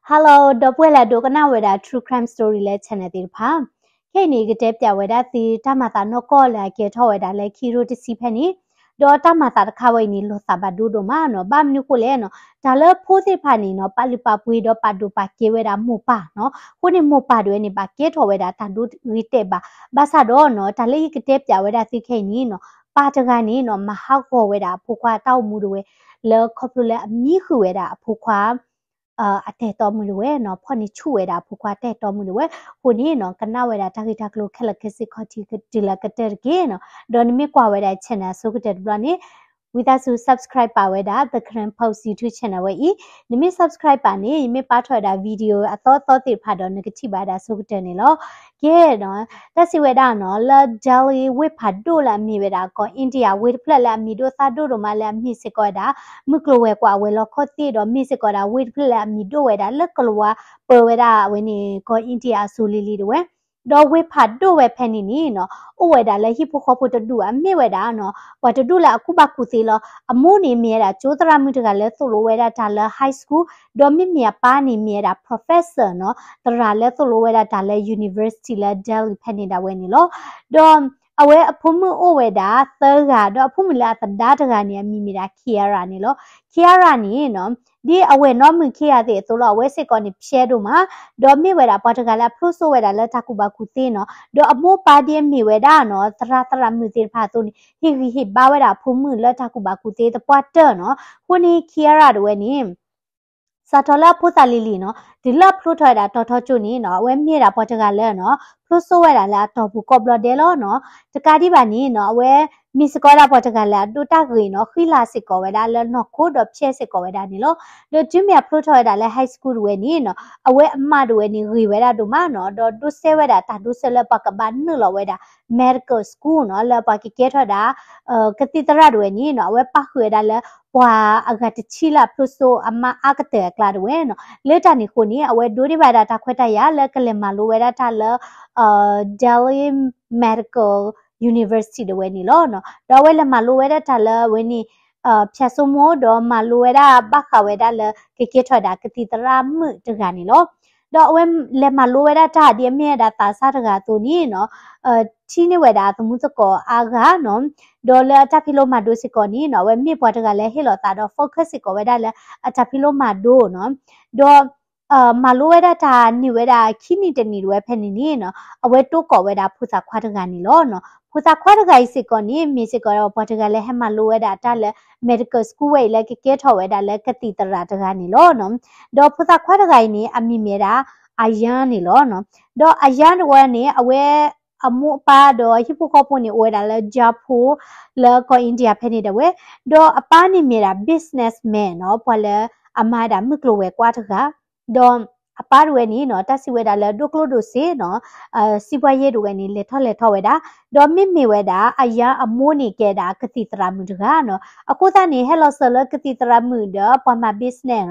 Hello ဒီပုၢ်ဝဲၢ်လၢအဒိကနၣ်ဝဲဒၣ် True Crime Story လၢ channel သ့ၣ်တဖၣ်, ခဲအံၤန့ၣ် ယကတဲပၠးဝဲဒၣ်သုတၢ်မၤသးနီၢ်ကီၢ်လၢအကဲထီၣ်ဝဲဒၣ်လၢခံကထိတဆံဖဲန့ၣ်, ဒီးတၢ်မၤသးတခါဝဲအံၤန့ၣ် လီၤသးဘၣ်ဒိဒိၣ်မးနီၤ, ဘၣ်မနုၤဃိလဲၣ်နီၤ, တၢ်လၢဖိသ့ၣ်တဖၣ်န့ၣ်နီၤ ပာ်လုၢ်ပာ်ပှ့ၤဒီးပာ်ဒိၣ်ပာ်ကဲဝဲဒၣ်မိၢ်ပၢ်နီၤ, အဃိန့ၣ်မိၢ်ပၢ်ဒၣ်ဝဲန့ၣ် ဘၣ်ကဲထီၣ်ဝဲဒၣ်တၢ်ဒိဂ့ၤတဲာ်ဘၣ်, ဘၣ်ဆၣ်ဒီးနီၤ တၢ်လၢယကတဲပၠးဝဲဒၣ်သုခဲအံၤန့ၣ်နီၤ, ပၢ်တဂၤန့ၣ်နီၤ မၤဟးဂီၤဝဲဒၣ်အဖိခွါတၢ်အိၣ်မူဒၣ်ဝဲ လၢခီဖျိလၢအမံဃုာ်ဝဲဒၣ်အဖိခွါ အတၢ်အဲၣ်တီမုၣ်ဒၣ်ဝဲနီၤ, ဖီၣ်န့ၢ်ဆူၣ်ဝဲဒၣ်အဖိခွါတၢ်အဲၣ်တီမုၣ်ဒၣ်ဝဲ, အဃိန့ၣ်နီၤ ကနၣ်ဝဲဒၣ်တၢ်ဂ့ၢ်တၢ်ကျိၤခဲလၢာ်ခဲဆ့ ခီၣ်ထံးတုၤလၢကတၢၢ်တက့ၢ်နီၤ, ဒီးနမ့ၢ်ကွၢ်ဝဲဒၣ် channel အဆိကတၢၢ်တဘျီန့ၣ်, ဝံသးစူၤ subscribe ပာ်ဝဲဒၣ် The Karen Post YouTube channel ဝဲအံၤ, နမ့ၢ် subscribe ပာ်န့ၣ် ယမ့ၢ်ပာ်ထီၣ်ဝဲဒၣ် video အသီသီသ့ၣ်တဖၣ်ဒီး နကထံၣ်ဘၣ်ဝဲဒၣ်အဆိကတၢၢ်န့ၣ်လီၤ. ကဲနီၤ, တၢ်စံးဝဲဒၣ်နီၤ လၢ Delhi ဝ့ၢ်ဖးဒိၣ်လၢအမ့ၢ်ဝဲဒၣ်ကီၢ် India ဝ့ၢ်တဖျၢၣ်လၢအမံၤဒိၣ်သၣ်ဒိၣ်ဒိၣ်မးလၢအမ့ၢ်စ့ၢ်ကီးဝဲဒၣ် မုၢ်ကျိၤဝဲၤကွာ်အဝဲၤလီၢ်ခိၣ်သ့ၣ်ဒီး မ့ၢ်စ့ၢ်ကီးဝဲဒၣ်ဝ့ၢ်တဖျၢၣ်လၢအမံၤဒိၣ်ဝဲဒၣ်လၢကလၤဝါပၢၤဝဲဒၣ်အဝဲန့ၣ် ကီၢ် India အစိၤလံၤလံၤဒၣ်ဝဲ, ဒီးဝ့ၢ်ဖးဒိၣ်ဝဲဖဲန့ၣ်န့ၣ်နီၤ အိၣ်ဝဲဒၣ်လၢဟံၣ်ဖိဃီဖိတဒူၣ်အမ့ၢ်ဝဲဒၣ်နီၤ ပှၤတဒူၣ်လၢအကူၣ်ဘၣ်ကူၣ်သ့လီၤ. အမိၢ်န့ၣ်မ့ၢ်ဝဲဒၣ်ကၠိသရၣ်မုၣ်တဂၤလၢသိၣ်လိဝဲဒၣ်တၢ်လၢ high school, ဒီးမ့မ့ၢ်အပၢ်န့ၣ်မ့ၢ်ဝဲဒၣ် professor နီၤ, သရၣ်လၢသိၣ်လိဝဲဒၣ်တၢ်လၢ university လၢ Delhi ဖဲန့ၣ်ဒၣ်ဝဲန့ၣ်လီၤ. ဒီးအဝဲအဖိမုၣ်အိၣ်ဝဲဒၣ်သၢဂၤ, ဒီးအဖိမုၣ်လၢအသဒါတဂၤန့ၣ် အမံၤမ့ၢ်ဒၣ် Kiara န့ၣ်လီၤ. Kiara န့ၣ်နီၤ ဒ်အဝဲၢ်နီၢ်မုၣ်ခံဂၤသ့ၣ်အသိးလီၤ, အဝဲစ့ၢ်ကီးန့ၣ် ဖျဲးဒိၣ်မး, ဒီးမ့ၢ်ဝဲဒၣ်ပှၤတဂၤလၢအဖျိစိဝဲဒၣ်လၢတၢ်ကူၣ်ဘၣ်ကူၣ်သ့နီၤ, ဒီးအမိၢ်ပၢ်ဒ်အမ့ၢ်ဝဲဒၣ်နီၤ သရၣ်သရၣ်မုၣ်သ့ၣ်တဖၣ်အသိးန့ၣ် ဟ့ၣ်ဂံၢ်ဟ့ၣ်ဘါဝဲဒၣ်အဖိမုၣ်လၢတၢ်ကူၣ်ဘၣ်ကူၣ်သ့သပှၢ်တၢၢ်နီၤ. အဃိန့ၣ် Kiara ဒၣ်ဝဲန့ၣ် စးထီၣ်လၢအဖိသၣ်လံၤလံၤနီၤ တုၤလၢအဖျိထီၣ်ဝဲဒၣ်တီၤထီကၠိန့ၣ်နီၤ အဝဲမ့ၢ်ဝဲဒၣ်ပှၤတဂၤလၢနီၤ ဖျိစိဝဲဒၣ်လၢအတီၢ်ပူၤကိးဘျီဒဲးလီၤနီၤ. တကးဒံးဘၣ်န့ၣ်နီၤ အဝဲမ့ၢ်စ့ၢ်ကီးဝဲဒၣ်ပှၤတဂၤလၢအဒိၣ်တၢ်ဂ့ၤနီၤ, ဃံလၤစ့ၢ်ကီးဝဲဒၣ်လၢနီၢ်ခိဒီးဖျဲးစ့ၢ်ကီးဝဲဒၣ်န့ၣ်လီၤ. ဒီးတုၤမ့ၢ်အဖျိထီၣ်ဝဲဒၣ်လၢ high school ဒၣ်ဝဲန့ၣ်နီၤ အဝဲအမါဒၣ်ဝဲန့ၣ် ဂ့ၤဝဲဒၣ်ဒိၣ်မးနီၤ, ဒီးဒိးစဲဝဲဒၣ်တၢ်ဒိးစဲလၢပှၤကဘၣ်နုာ်လီၤဝဲဒၣ် medical school နီၤ, လၢပှၤကကဲထီၣ်ဒၣ် ကသံၣ်သရၣ်ဒၣ်ဝဲန့ၣ်နီၤ အဝဲပၣ်ဃုာ်ဝဲဒၣ်လၢ ပှၤအဂၤတဆံလၢအဖျိစိအမါအါကတၢၢ်အကျါဒၣ်ဝဲနီၤ. လၢတၢ်န့ၣ်အဃိန့ၣ် အဝဲဒိးန့ၢ်ဘၣ်ဒၣ်တၢ်ခွဲးတၢ်ယာ်လၢကလဲၤမၤလိဝဲဒၣ်တၢ်လၢ Delhi Medical University ဒၣ်ဝဲန့ၣ်လီၤနီၤ. ဒီးအဝဲလဲၤမၤလိဝဲဒၣ်တၢ်လၢအဝဲန့ၣ် ဖၠၣ်စိမိၢ် ဒီးမၤလိဝဲဒၣ်ဘၣ်ဃးဝဲဒၣ်လၢ ကကဲထီၣ်ဝဲဒၣ်ကသံၣ်သရၣ်မုၣ်တဂၤန့ၣ်လီၤ. ဒီးအဝဲလဲၤမၤလိဝဲဒၣ်တၢ်ဒ်အမ့ၢ်ဝဲဒၣ်သးစၢ်တဂၤအသိးန့ၣ်နီၤ ထံၣ်န့ၢ်ဝဲဒၣ်အသမူသကိးအါဂၤနီၤ, ဒီးလၢအတၢ်ဖံးလိမၤဒိးစ့ၢ်ကီးန့ၣ်နီၤ အဝဲမ့ၢ်ပှၤတဂၤလၢဟ့ၣ်လီၤသးဒီး focus စ့ၢ်ကီးဝဲဒၣ်လၢအတၢ်ဖံးလိမၤဒိးနီၤ, ဒီး မၤလိဝဲဒၣ်တၢ်န့ၢ်ဝဲဒၣ်ခံနံၣ်တနံၣ်ဒၣ်ဝဲဖဲန့ၣ်န့ၣ်နီၤ အဝဲတိၢ်ကီးဝဲဒၣ်ဖိသၣ်ခွါတဂၤန့ၣ်လီၤနီၤ. ဖိသၣ်ခွါတဂၤအံၤစ့ၢ်ကီးန့ၣ် မ့ၢ်စ့ၢ်ကီးပှၤတဂၤလၢဟဲမၤလိဝဲဒၣ်တၢ်လၢ medical school ဝဲအံၤလၢကကဲထီၣ်ဝဲဒၣ်လၢကသံၣ်သရၣ်တဂၤန့ၣ်လီၤနီၤ. ဒီးဖိသၣ်ခွါတဂၤအံၤန့ၣ် အမံၤမ့ၢ်ဝဲဒၣ် Ayan န့ၣ်လီၤနီၤ. ဒီး Ayan တဝဲန့ၣ် အဝဲ အမိၢ်အပၢ်ဒီးဟံၣ်ဖိဃီဖိန့ၣ် အိၣ်ဝဲဒၣ်လၢ Jaipur လၢကီၢ် India ဖဲန့ၣ်ဒၣ်ဝဲ, ဒီးအပၢ်န့ၣ်မ့ၢ်ဒၣ် businessman နီၤ, ပှၤလၢအမၤဒၣ်မုၢ်ကျိၤဝဲၤကွာ်တဂၤ, ဒီးအပၢ်တဝဲန့ၣ်နီၤ တၢ်စံးဝဲဒၣ်လၢဒိၣ်ကျိၣ်ဒိၣ်စ့နီၤ, စံးပှၤယဲၢ်တဝဲန့ၣ် လဲၤထီၣ်လဲၤထီဝဲဒၣ်, ဒီးမ့မ့ၢ်ဝဲဒၣ် Ayan အမိၢ်န့ၣ်ကဲဒၣ်ကသံၣ်သရၣ်မုၣ်တဂၤနီၤ, အဃိသတးန့ၣ် ဟဲလီၤစၢၤလၢကသံၣ်သရၣ်မုၣ်ဒီးပှၤမၤ business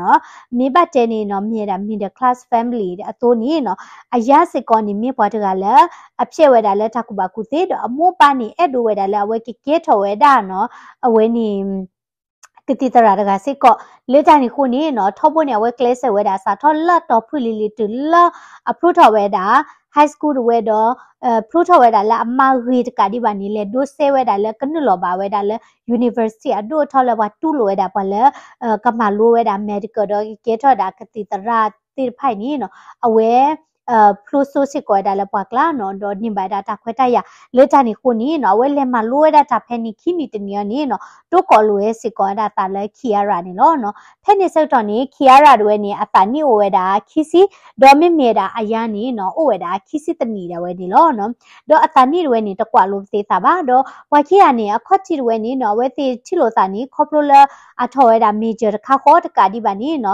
နီၤ, မ့ၢ်ဘၣ်တဲန့ၣ်နီၤ မ့ၢ်ဝဲဒၣ် middle class family အသိးန့ၣ်နီၤ, Ayan စ့ၢ်ကီးန့ၣ် မ့ၢ်ပှၤတဂၤလၢ အဖျဲးဝဲဒၣ်လၢတၢ်ကူၣ်ဘၣ်ကူၣ်သ့ ဒီးအမိၢ်အပၢ်န့ၣ် အဲၣ်ဒိးဝဲဒၣ်လၢအဝဲကကဲထီၣ်ဝဲဒၣ်နီၤ, အဝဲန့ၣ် ကသံၣ်သရၣ်တဂၤစ့ၢ်ကီး, လၢတၢ်န့ၣ်အဃိန့ၣ်နီၤ ထီဘိန့ၣ် အဝဲကျဲးစၢးဝဲဒၣ်စးထီၣ်လၢအတီၤဖုၣ်လံၤလံၤတုၤလၢအဖျိထီၣ်ဝဲဒၣ် high school တဝဲဒီး ဖျိထီၣ်ဝဲဒၣ်လၢအမါဂ့ၤတကးဒံးဘၣ်န့ၣ် လဲၤဒိးစဲဝဲဒၣ်လၢကနုာ်လီၤဘၣ်ဝဲဒၣ်လၢ university အဒိၣ်အထီလၢပှၤတူၢ်လိာ်ဝဲဒၣ်ပှၤလၢ ကမၤလိဝဲဒၣ် medical ဒီးကကဲထီၣ်ဝဲဒၣ်ကသံၣ်သရၣ်သ့ၣ်တဖၣ်အံၤန့ၣ်နီၤ အဝဲ ဖျိစိစ့ၢ်ကီးဝဲဒၣ်လၢပှၤကျါနီၤ, ဒီးန့ၢ်ဘၣ်ဝဲဒၣ်တၢ်ခွဲးတၢ်ယာ် လၢတၢ်န့ၣ်အဃိန့ၣ်နီၤ အဝဲလဲၤမၤလိဝဲဒၣ်တၢ်ဖဲန့ၣ်ခံနံၣ်တနံၣ်အံၤန့ၣ်နီၤ တိၢ်ကီးလိာ်ဝဲစ့ၢ်ကီးဝဲဒၣ်အသးလၢ Kiara န့ၣ်လီၤနီၤ. ဖဲန့ၣ်ဆၢကတီၢ်န့ၣ် Kiara တဝဲန့ၣ် အသးနံၣ်အိၣ်ဝဲဒၣ်ခံဆံ, ဒီးမ့မ့ၢ်ဝဲဒၣ် Ayan န့ၣ်နီၤ အိၣ်ဝဲဒၣ်ခံဆံတနံၣ်ဒၣ်ဝဲန့ၣ်လီၤနီၤ. ဒီးအသးနံၣ်တဝဲန့ၣ် တကွၢ်လိာ်ပသ့ၣ်သးဘၣ်, ဒီးပှၤခံဂၤန့ၣ် အခီၣ်ထံးတဝဲန့ၣ်နီၤ အဝဲသ့ၣ်ထံၣ်လိာ်သးန့ၣ် ခီဖျိလၢအထီၣ်ဝဲဒၣ် major တခါဃီတကးဒံးဘၣ်န့ၣ်နီၤ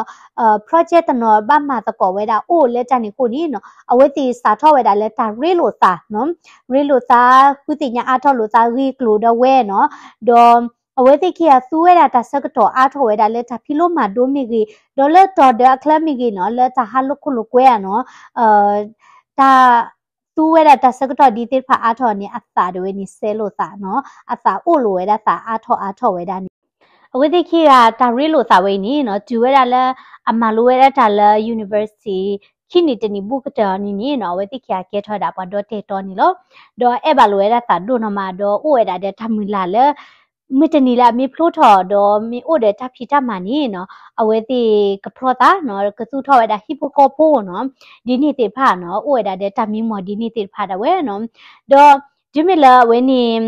project တနီၤဘၣ်မၤသကိးဝဲဒၣ်အိၣ်လၢတၢ်န့ၣ်အဃိန့ၣ်နီၤ အဝဲသ့ၣ်စးထီၣ်ဝဲဒၣ်လၢတၢ်ရ့လိာ်သးနီၤ, ရ့လိာ်သး ဃုသ့ၣ်ညါအါထီၣ်လိာ်သးဂ့ၢ်ကျိၤဒီးဝဲနီၤ, ဒီးအဝဲသ့ၣ်ခံဂၤသူဝဲဒၣ်တၢ်ဆၢကတီၢ်အါထီၣ်ဝဲဒၣ်လၢတၢ်ဖံးလိမၤဒိးမ့ၢ်ဂ့ၤ, ဒီးလၢတီၤဒၢအချၢမ့ၢ်ဂ့ၤနီၤ လၢတၢ်ဟးလိာ်ခိၣ်လိာ်ကွဲဧါနီၤ, တၢ် သူဝဲဒၣ်တၢ်ဆၢကတီၢ်ဒ်သ့ၣ်တဖၣ်အါထီၣ်န့ၣ် အသးတဝဲန့ၣ်စဲလိာ်သးနီၤ, အသးအိၣ်လိာ်ဝဲဒၣ်သးအါထီၣ်အါထီၣ်ဝဲဒၣ်န့ၣ် အဝဲသ့ၣ်ခံဂၤတၢ်ရ့လိာ်သးဝဲအံၤန့ၣ်နီၤ တုၤဝဲဒၣ်လၢ အမၤလိဝဲဒၣ်တၢ်လၢ university ခံနံၣ်တနံၣ်ဘူးကတၢၢ်အီၤန့ၣ်န့ၣ်နီၤ အဝဲသ့ၣ်ခံဂၤကဲထီၣ်ဝဲဒၣ်ပှၤဒီတဲာ်တီန့ၣ်လီၤ. ဒီးအဲၣ်ဘၣ်လိာ်ဝဲဒၣ်သးဒိၣ်နီၢ်မး ဒီးအိၣ်ဝဲဒၣ်ဒီးတၢ်မုၢ်လၢ်လၢ မုၢ်တနံၤလၢအမ့ၢ်ဖျိထီၣ်ဒီးမ့ၢ်အိၣ်ဒီးတၢ်ဖံးတၢ်မၤန့ၣ်နီၤ အဝဲသ့ၣ်ကဖျီသးနီၤ ကသူၣ်ထီၣ်ဝဲဒၣ်ဟံၣ်ဖိဃီဖိနီၤ ဒ်န့ၣ်သ့ၣ်တဖၣ်နီၤ အိၣ်ဝဲဒၣ်ဒီးတၢ်မံမီၢ်ဒ်န့ၣ်သ့ၣ်တဖၣ်ဒၣ်ဝဲနီၤ. ဒီးတုၤမ့ၢ်လၢအဝဲန့ၣ်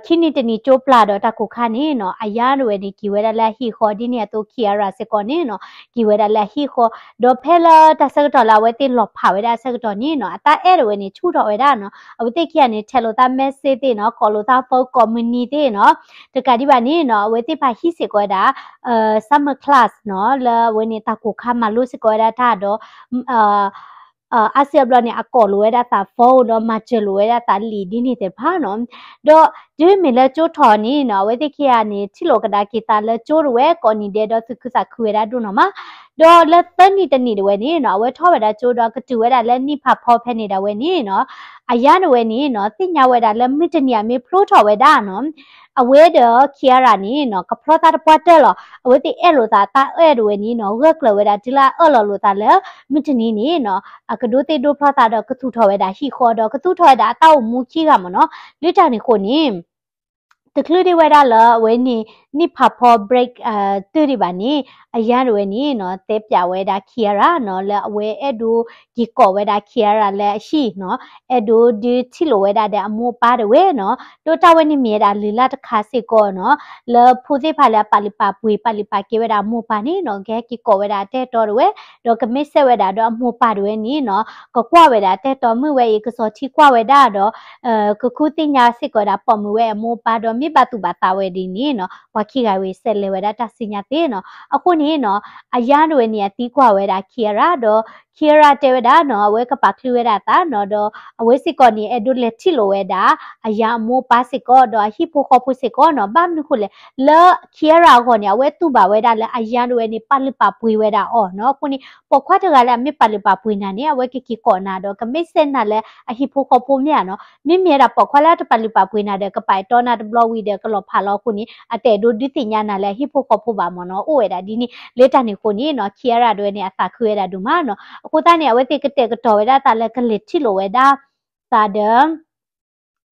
ခံနံၣ်တနံၣ်ကၠိပျၢ်ဒီးတၢ်ကိၢ်ခါန့ၣ်နီၤ အယါဒၣ်ဝဲန့ၣ် က့ၤဝဲဒၣ်လၢအဟံၣ်ဃီ ဒ်န့ၣ်အသိး Kiara စ့ၢ်ကီးန့ၣ်နီၤ က့ၤဝဲဒၣ်လၢအဟံၣ်ဃီ ဒီးဖဲလၢတၢ်ဆၢကတီၢ်လၢအဝဲသ့ၣ်လီၤဖးဝဲဒၣ်အဆၢကတီၢ်န့ၣ်နီၤ အတၢ်အဲၣ်ဒၣ်ဝဲန့ၣ် ဆူၣ်ထီၣ်ဝဲဒၣ်နီၤ အဝဲသ့ၣ်ခံဂၤန့ၣ် ထဲးလိာ်သး message သ့ၣ်နီၤ ကိးလိာ်သး phone ကိးမုၢ်နံၤသ့ၣ်နီၤ တကးဒံးဘၣ်န့ၣ်နီၤ အဝဲသ့ၣ်တဖၣ်ဟံးစ့ၢ်ကီးဝဲဒၣ် summer class နီၤ လၢအဝဲန့ၣ်တၢ်ကိၢ်ခါမၤလိစ့ၢ်ကီးဝဲဒၣ်တၢ်ဒီး အါစုအါဘျီန့ၣ် အကိးလိာ်ဝဲဒၣ်သး phone ဒီးမၤစၢၤလိာ်ဝဲဒၣ်သးလံာ်ဒ်န့ၣ်သ့ၣ်တဖၣ်နီၤ. ဒီးတုၤမ့ၢ်လၢကၠိထီၣ်န့ၣ်နီၤ အဝဲသ့ၣ်ခံဂၤန့ၣ် ထံၣ်လိာ်ကဒါက့ၤသးလၢကၠိဒၣ်ဝဲကိးနံၤဒဲးဒီးသူၣ်ခုသးခုဝဲဒၣ်ဒိၣ်နီၢ်မး ဒီးလၢသၢနံၣ်တနံၣ်ဒၣ်ဝဲန့ၣ်နီၤ အဝဲထီၣ်ဝဲဒၣ်ကၠိဒီးကတုၤဝဲဒၣ်လၢနံၣ်ဖးဖီဖဲန့ၣ်ဒၣ်ဝဲန့ၣ်နီၤ အယါဒၣ်ဝဲန့ၣ်နီၤ သ့ၣ်ညါဝဲဒၣ်လၢမုၢ်တနံၤအမ့ၢ်ဖျိထီၣ်ဝဲဒၣ်နီၤ အဝဲဒီး Kiara န့ၣ်နီၤ ကဖျီသးတပှၢ်တၢၢ်လီၤ. အဝဲသ့ၣ်အဲၣ်လိာ်သးတၢ်အဲၣ်ဒၣ်ဝဲန့ၣ်နီၤ ဂၢၢ်ကျၢၤဝဲဒၣ်တုၤလၢအအၢၣ်လီၤလိာ်သးလၢ မုၢ်တနံၤန့ၣ်နီၤ အကဒိးသ့ၣ်ဒိးဖျီသးဒီးကသူၣ်ထီၣ်ဝဲဒၣ်ဟံၣ်ဃီဒီးကသူၣ်ထီၣ်ဝဲဒၣ်အတၢ်အိၣ်မူခံဂၤမ့ၢ်နီၤ လၢတၢ်န့ၣ်အဃိန့ၣ် တချုးဒံးဝဲဒၣ်လၢအဝဲန့ၣ် နံၣ်ဖးဖီ break တုၤဒံးဘၣ်န့ၣ် အယါဒၣ်ဝဲန့ၣ်နီၤ တဲပၠးဝဲဒၣ် Kiara နီၤ လၢအဝဲအဲၣ်ဒိးက့ၤကိးဝဲဒၣ် Kiara လၢအဟံၣ်နီၤ အဲၣ်ဒိးဒုးထံၣ်လိာ်ဝဲဒၣ်ဒီးအမိၢ်အပၢ်ဒၣ်ဝဲနီၤ ဒီးတၢ်ဝဲန့ၣ်မ့ၢ်ဝဲဒၣ်လုၢ်လၢ်တခါစ့ၢ်ကီးနီၤ လၢဖိသ့ၣ်တဖၣ်လၢအပာ်လုၢ်ပာ်ပှ့ၤ ပာ်လုၢ်ပာ်ကဲဝဲဒၣ်အမိၢ်အပၢ်န့ၣ်နီၤ ကဟဲက့ၤကိးဝဲဒၣ်အတၢ်အဲၣ်တီဒၣ်ဝဲ ဒီးကမ့ၢ်စဲးဝဲဒၣ်ဒီးအမိၢ်အပၢ်ဒၣ်ဝဲန့ၣ်နီၤ ကကွၢ်ဝဲဒၣ်အတၢ်အဲၣ်တီ မုၢ်ဝဲအံၤ ကစီၤထံကွၢ်ဝဲဒၣ်ဒီး ကဃုသ့ၣ်ညါစ့ၢ်ကီးဒၣ်ပိာ်မုၣ်ဝဲအမိၢ်အပၢ်ဒီး မ့ၢ်ဘၣ်သူၣ်ဘၣ်သးဝဲဒ်န့ၣ်နီၤ ပှၤခံဂၤဝဲစဲးလဲၤဝဲဒၣ်တၢ်စံညါသ့နီၤ အဃိန့ၣ်နီၤ အယါဒၣ်ဝဲန့ၣ် အသံကွၢ်ဝဲဒၣ် Kiara ဒီး Kiara တဲဝဲဒၣ်နီၤ အဝဲကပာ်ချုးဝဲဒၣ်အသးနီၤ ဒီးအဝဲစ့ၢ်ကီးန့ၣ် အဲၣ်ဒိးလဲၤထံၣ်လိာ်ဝဲဒၣ် အယါအမိၢ်အပၢ်စ့ၢ်ကီး ဒီးအဟံၣ်ဖိဃီဖိစ့ၢ်ကီးနီၤ ဘၣ်မနုၤဃိလဲၣ် လၢ Kiara အဂီၢ်န့ၣ် အဝဲတူၢ်ဘၣ်ဝဲဒၣ်လၢအယါဒၣ်ဝဲန့ၣ် ပာ်လုၢ်ပာ်ပှ့ၤဝဲဒၣ်အီၤနီၤ အဃိန့ၣ် ပိာ်ခွါတဂၤလၢအမ့ၢ်ပာ်လုၢ်ပာ်ပှ့ၤနၤန့ၣ် အဝဲကက့ၤကိးနၤဒီး ကမ့ၢ်စဲးနၤလၢအဟံၣ်ဖိဃီဖိမ့ၢ်ဧါနီၤ မ့မ့ၢ်ဝဲဒၣ်ပိာ်ခွါလၢတပာ်လုၢ်ပာ်ပှ့ၤနၤဒီး ကပာ်အဲၣ်တီနၤတဘျီဝံၤဒီး ကလီၤဖးလီၤအဃိန့ၣ် အတအဲၣ်ဒိးဒုးသ့ၣ်ညါနၤလၢအဟံၣ်ဖိဃီဖိဘၣ်မ့ၢ်နီၤ အိၣ်ဝဲဒၣ်ဒ်န့ၣ် လၢတၢ်န့ၣ်အဃိန့ၣ်နီၤ Kiara ဒၣ်ဝဲန့ၣ် အသးခုဝဲဒၣ်ဒိၣ်မးနီၤ အဃိသတးန့ၣ် အဝဲသ့ၣ်ကတဲာ်ကတီၤဝဲဒၣ်သးလၢကလဲၤထံၣ်လိာ်ဝဲဒၣ်သးဒီး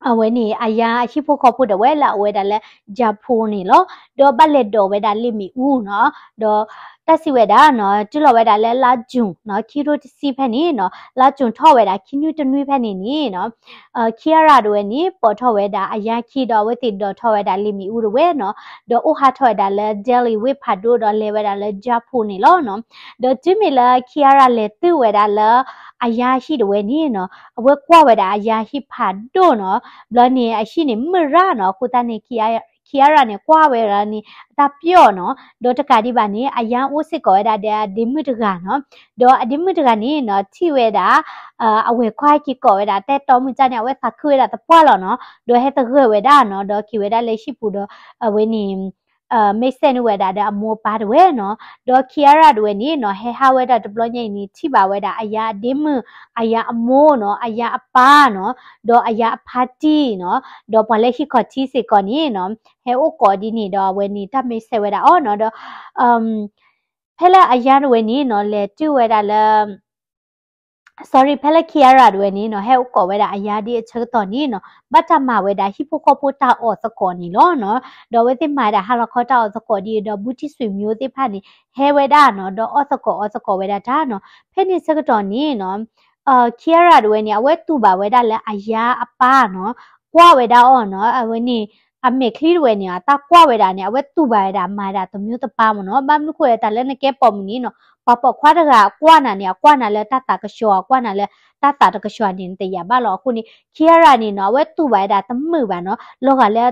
အဝဲန့ၣ် အယါအဟံၣ်ဖိဃီဖိဒၣ်ဝဲလၢအအိၣ်ဝဲဒၣ်လၢ Jaipur န့ၣ်လီၤ. ဒီးဘၣ်လဲၤဒိးဝဲဒၣ်လၢမ့ၣ်အူနီၤ. ဒီးတၢ်စံးဝဲဒၣ်နီၤ တုၤလီၤဝဲဒၣ်လၢလါ June နီၤ ခံကထိတဆံဖဲန့ၣ်နီၤ လါ June ထီၣ်ဝဲဒၣ်ခံနွံတနွံဖဲန့ၣ်န့ၣ်နီၤ Kiara ဒၣ်ဝဲန့ၣ် ပိာ်ထီၣ်ဝဲဒၣ်အယါခံဒီးအဝဲသ့ၣ်ဒိးထီၣ်ဝဲဒၣ်လၢမ့ၣ်အူဒၣ်ဝဲနီၤ. ဒီးအိၣ်ဟးထီၣ်ဝဲဒၣ်လၢ Delhi ဝ့ၢ်ဖးဒိၣ်ဒီးလဲၤဝဲဒၣ်လၢ Jaipur န့ၣ်လီၤနီၤ. ဒီးတုၤမ့ၢ်လၢ Kiara လဲၤတုၤဝဲဒၣ်လၢအယါဟံၣ်ဒၣ်ဝဲန့ၣ်နီၤ အဝဲကွၢ်ဝဲဒၣ်အယါဟံၣ်ဖးဒိၣ်နီၤ. ဘျီန့ၣ် အဟံၣ်န့ၣ်မုၢ်ရၣ်နီၤ. အဃိသတးန့ၣ် Kiara န့ၣ် ကွၢ်ဝဲဒၣ်န့ၣ် အတၢ်ပျီၣ်နီၤ. ဒီးတကးဒံးဘၣ်န့ၣ် အယါအိၣ်စ့ၢ်ကီးဝဲဒၣ်ဒီးအဒ့မုၣ်တဂၤနီၤ. ဒီးအဒ့မုၣ်တဂၤန့ၣ်နီၤ ထံၣ်ဝဲဒၣ် အဝဲၤခွါဟဲက့ၤကိးဝဲဒၣ် တဲတီမုၢ်ကၢ်န့ၣ် အဝဲသးခုဝဲဒၣ်သပှၢ်လီၤနီၤ. ဒီးဟဲသဂၢၢ်ဝဲဒၣ်နီၤ. ဒီးက့ၤဝဲဒၣ်လၢဟံၣ်ပူၤဒီး အဝဲန့ၣ် မ့ၢ်စဲးန့ၢ်ဝဲဒၣ်ဒီးအမိၢ်အပၢ်ဒၣ်ဝဲနီၤ. ဒီး Kiara ဒၣ်ဝဲန့ၣ်နီၤ ဟဲဟးဝဲဒၣ်တဘျီညါအံၤန့ၣ် ထံၣ်ဘၣ်ဝဲဒၣ်အယါအဒ့မုၣ် အယါအမိၢ်နီၤ အယါအပၢ်နီၤ ဒီးအယါအဖါတံၢ်နီၤ ဒီးပှၤလၢဟံၣ်ခီၣ်ထံးစ့ၢ်ကီးန့ၣ်နီၤ ဟဲအိၣ်ကိးဒ်န့ၣ်ဒီးအဝဲန့ၣ် တၢ်မ့ၢ်စဲးဝဲဒၣ်အီၤနီၤ. ဒီး ဖဲလၢအယါဒၣ်ဝဲန့ၣ်နီၤ လဲၤတုၤဝဲဒၣ်လၢ sorry ဖဲလၢ Kiara ဒၣ်ဝဲန့ၣ်နီၤ ဟဲအိၣ်ကိးဝဲဒၣ်အယါဒ်အဆၢကတီၢ်န့ၣ်နီၤ ဘၣ်တၢ်မၤဝဲဒၣ်ဟံၣ်ဖိဃီဖိတၢ်အီၣ်သကိးန့ၣ်လီၤနီၤ. ဒီးအဝဲသ့ၣ်မၤဝဲဒၣ်ဟါလီၤခီတၢ်အီၣ်သကိးဒ်အံၤဒီး ဘူးတံၢ်ဆွေမျိုးသ့ၣ်တဖၣ်န့ၣ် ဟဲဝဲဒၣ်နီၤ ဒီးအီၣ်သကိးအီသကိးဝဲဒၣ်တၢ်နီၤ. ဖဲန့ၣ်ဆၢကတီၢ်န့ၣ်နီၤ Kiara ဒၣ်ဝဲန့ၣ် အဝဲတူၢ်ဘၣ်ဝဲဒၣ်လၢအယါအပၢ်နီၤ ကွၢ်ဝဲဒၣ်အီၤနီၤ. အဝဲန့ၣ် အမဲာ်ချံဒၣ်ဝဲန့ၣ် အတၢ်ကွၢ်ဝဲဒၣ်န့ၣ် အဝဲတူၢ်ဘၣ်ဝဲဒၣ်မၤဝဲဒၣ်တမျိုးတပါမ့ၢ်နီၤ. ဘၣ်မနုၤဃိလဲၣ် တၢ်လၢနကဲပိာ်မုၣ်န့ၣ်နီၤ ပှၤပိာ်ခွါတဂၤအကွၢ်နၤန့ၣ် အကွၢ်နၤလၢတၢ်သးကဆှီ အကွၢ်နၤလၢတၢ်သးတကဆှီန့ၣ် နတယာ်ဘၣ်လီၤ. အဃိန့ၣ် Kiara န့ၣ်နီၤ အဝဲတူၢ်ဘၣ်ဝဲဒၣ်တမုာ်ဘၣ်နီၤ လီၤဂာ်လၢ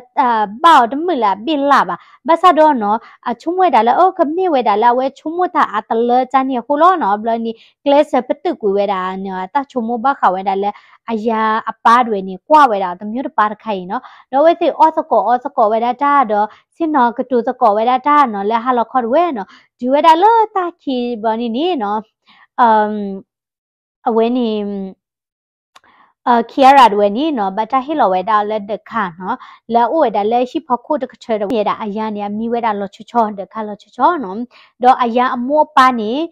ဘၣ်အီၤတမုာ်လၢအဘ့ၣ်လၢ်ဘၣ်. ဘၣ်ဆၣ်ဒီးနီၤ အဆိကမိၣ်ဝဲဒၣ်လၢ အကမ့ၢ်ဝဲဒၣ်လၢအဝဲဆိကမိၣ်တၢ်အါတလၢတၢ်န့ၣ်အဃိလီၤနီၤ. ဘျီန့ၣ် ကျဲးစၢးပတုာ်ကွံာ်ဝဲဒၣ်န့ၣ် တၢ်ဆိကမိၣ်ဘၣ်ဃးဝဲဒၣ်လၢ အယါအပၢ်ဒၣ်ဝဲန့ၣ် ကွၢ်ဝဲဒၣ်တမျိုးတပါတခါအံၤနီၤ. ဒီးအဝဲသ့ၣ်အီၣ်သကိးအီသကိးဝဲဒၣ်တၢ်ဒီး ဆ့ၣ်နီၤကတိၤသကိးဝဲဒၣ်တၢ်နီၤ လၢဟါလီၤခီဒၣ်ဝဲနီၤ. တုၤဝဲဒၣ်လၢတၢ်ခံဘျီန့ၣ်န့ၣ်နီၤ အဝဲန့ၣ် Kiara တဝဲန့ၣ်နီၤ ဘၣ်တၢ်ဟ့ၣ်လီၤဝဲဒၣ်အီၤလၢဒၢးခါနီၤ လၢအအိၣ်ဝဲဒၣ်လၢဟံၣ်ဖီခိၣ်တကထၢတဝဲန့ၣ်ဒီး အယါန့ၣ် အမံဝဲဒၣ်လီၤဆီဆီ ဒၢးခါလီၤဆီဆီနီၤ. ဒီးအယါအမိၢ်အပၢ်န့ၣ်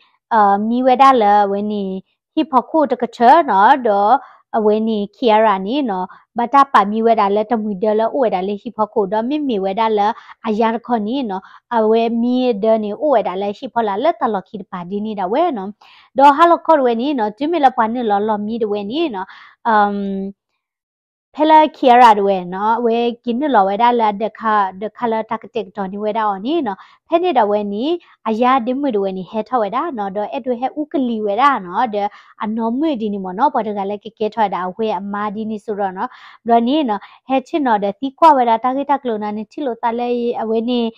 မံဝဲဒၣ်လၢအဝဲန့ၣ် ဟံၣ်ဖီခိၣ်တကထၢနီၤ ဒီးအဝဲန့ၣ် Kiara န့ၣ်နီၤ ဘၣ်တၢ်ပာ်မံဝဲဒၣ်လၢတမှံၤဒၢလၢအအိၣ်ဝဲဒၣ်လၢဟံၣ်ဖီခိၣ် ဒီးမ့မ့ၢ်ဝဲဒၣ်လၢအယါတခီန့ၣ်နီၤ အဝဲမံဒၢန့ၣ် အိၣ်ဝဲဒၣ်လၢဟံၣ်ဖီလာ်လၢတၢ်လီၢ်ခံတပၤဒ်န့ၣ်ဒၣ်ဝဲနီၤ. ဒီးဟါလီၤခီတဝဲန့ၣ်နီၤ တုၤမ့ၢ်လၢပှၤနုာ်လီၤလီၤမံတဝဲန့ၣ်နီၤ ဖဲလၢ Kiara တဝဲနီၤ အဝဲက့ၤနုာ်လီၤဝဲဒၣ်လၢအဒၢးခါ ဒၢးခါလၢတၢ်ကတဲာ်ကတီၤန့ၢ်ဝဲဒၣ်အီၤန့ၣ်နီၤ ဖဲန့ၣ်ဒၣ်ဝဲန့ၣ် အယါဒ့မုၣ်တဝဲန့ၣ် ဟဲထီၣ်ဝဲဒၣ်နီၤ ဒီးအဲၣ်ဒိးဟဲအူကလံၤဝဲဒၣ်နီၤ ဒီးအနီၢ်မုၣ်ဒ်န့ၣ်မ့ၢ်နီၤ ပှၤတဂၤလၢကကဲထီၣ်ဝဲဒၣ်အဝဲအမါဒ်န့ၣ်စိဒီးနီၤ ဘျီန့ၣ်နီၤ ဟဲဆ့ၣ်နီၤဒီးသံကွၢ်ဝဲဒၣ်တၢ်ဂ့ၢ်တၢ်ကျိၤနီၤ နထံၣ်လိာ်သးလၢအဝဲန့ၣ်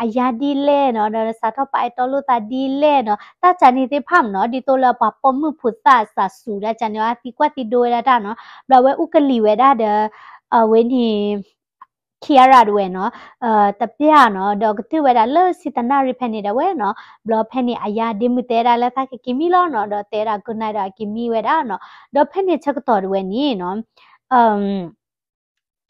အယါဒ်လဲၣ်နီၤ ဒီးစးထီၣ်ပာ်အဲၣ်တီလိာ်သးဒ်လဲၣ်နီၤ တၢ်ကၢ်န့ၣ်သ့ၣ်တဖၣ်မ့ၢ်နီၤ ဒ်သိးလၢပှၤပိာ်မုၣ်ဖိသၣ်စးစူၤတၢ်ကၢ်န့ၣ် သံကွၢ်သံဒိဝဲဒၣ်တၢ်နီၤ ဘျီအဝဲအူကလံၤဝဲဒၣ်ဒီး အဝဲန့ၣ် Kiara တဝဲနီၤ တပျၢ်နီၤ ဒီးကတုၢ်ဝဲဒၣ်လၢဆံတနၣ်ရံၣ်ဖဲန့ၣ်ဒၣ်ဝဲနီၤ ဘျီဖဲန့ၣ်အယါဒ့မုၣ်တဲဒၣ်လၢသးကက့ၤမံလီၤနီၤ ဒီးတဲဒၣ် good night ဒီးအက့ၤမံဝဲဒၣ်နီၤ ဒီးဖဲန့ၣ်ဆၢကတီၢ်တဝဲန့ၣ်နီၤ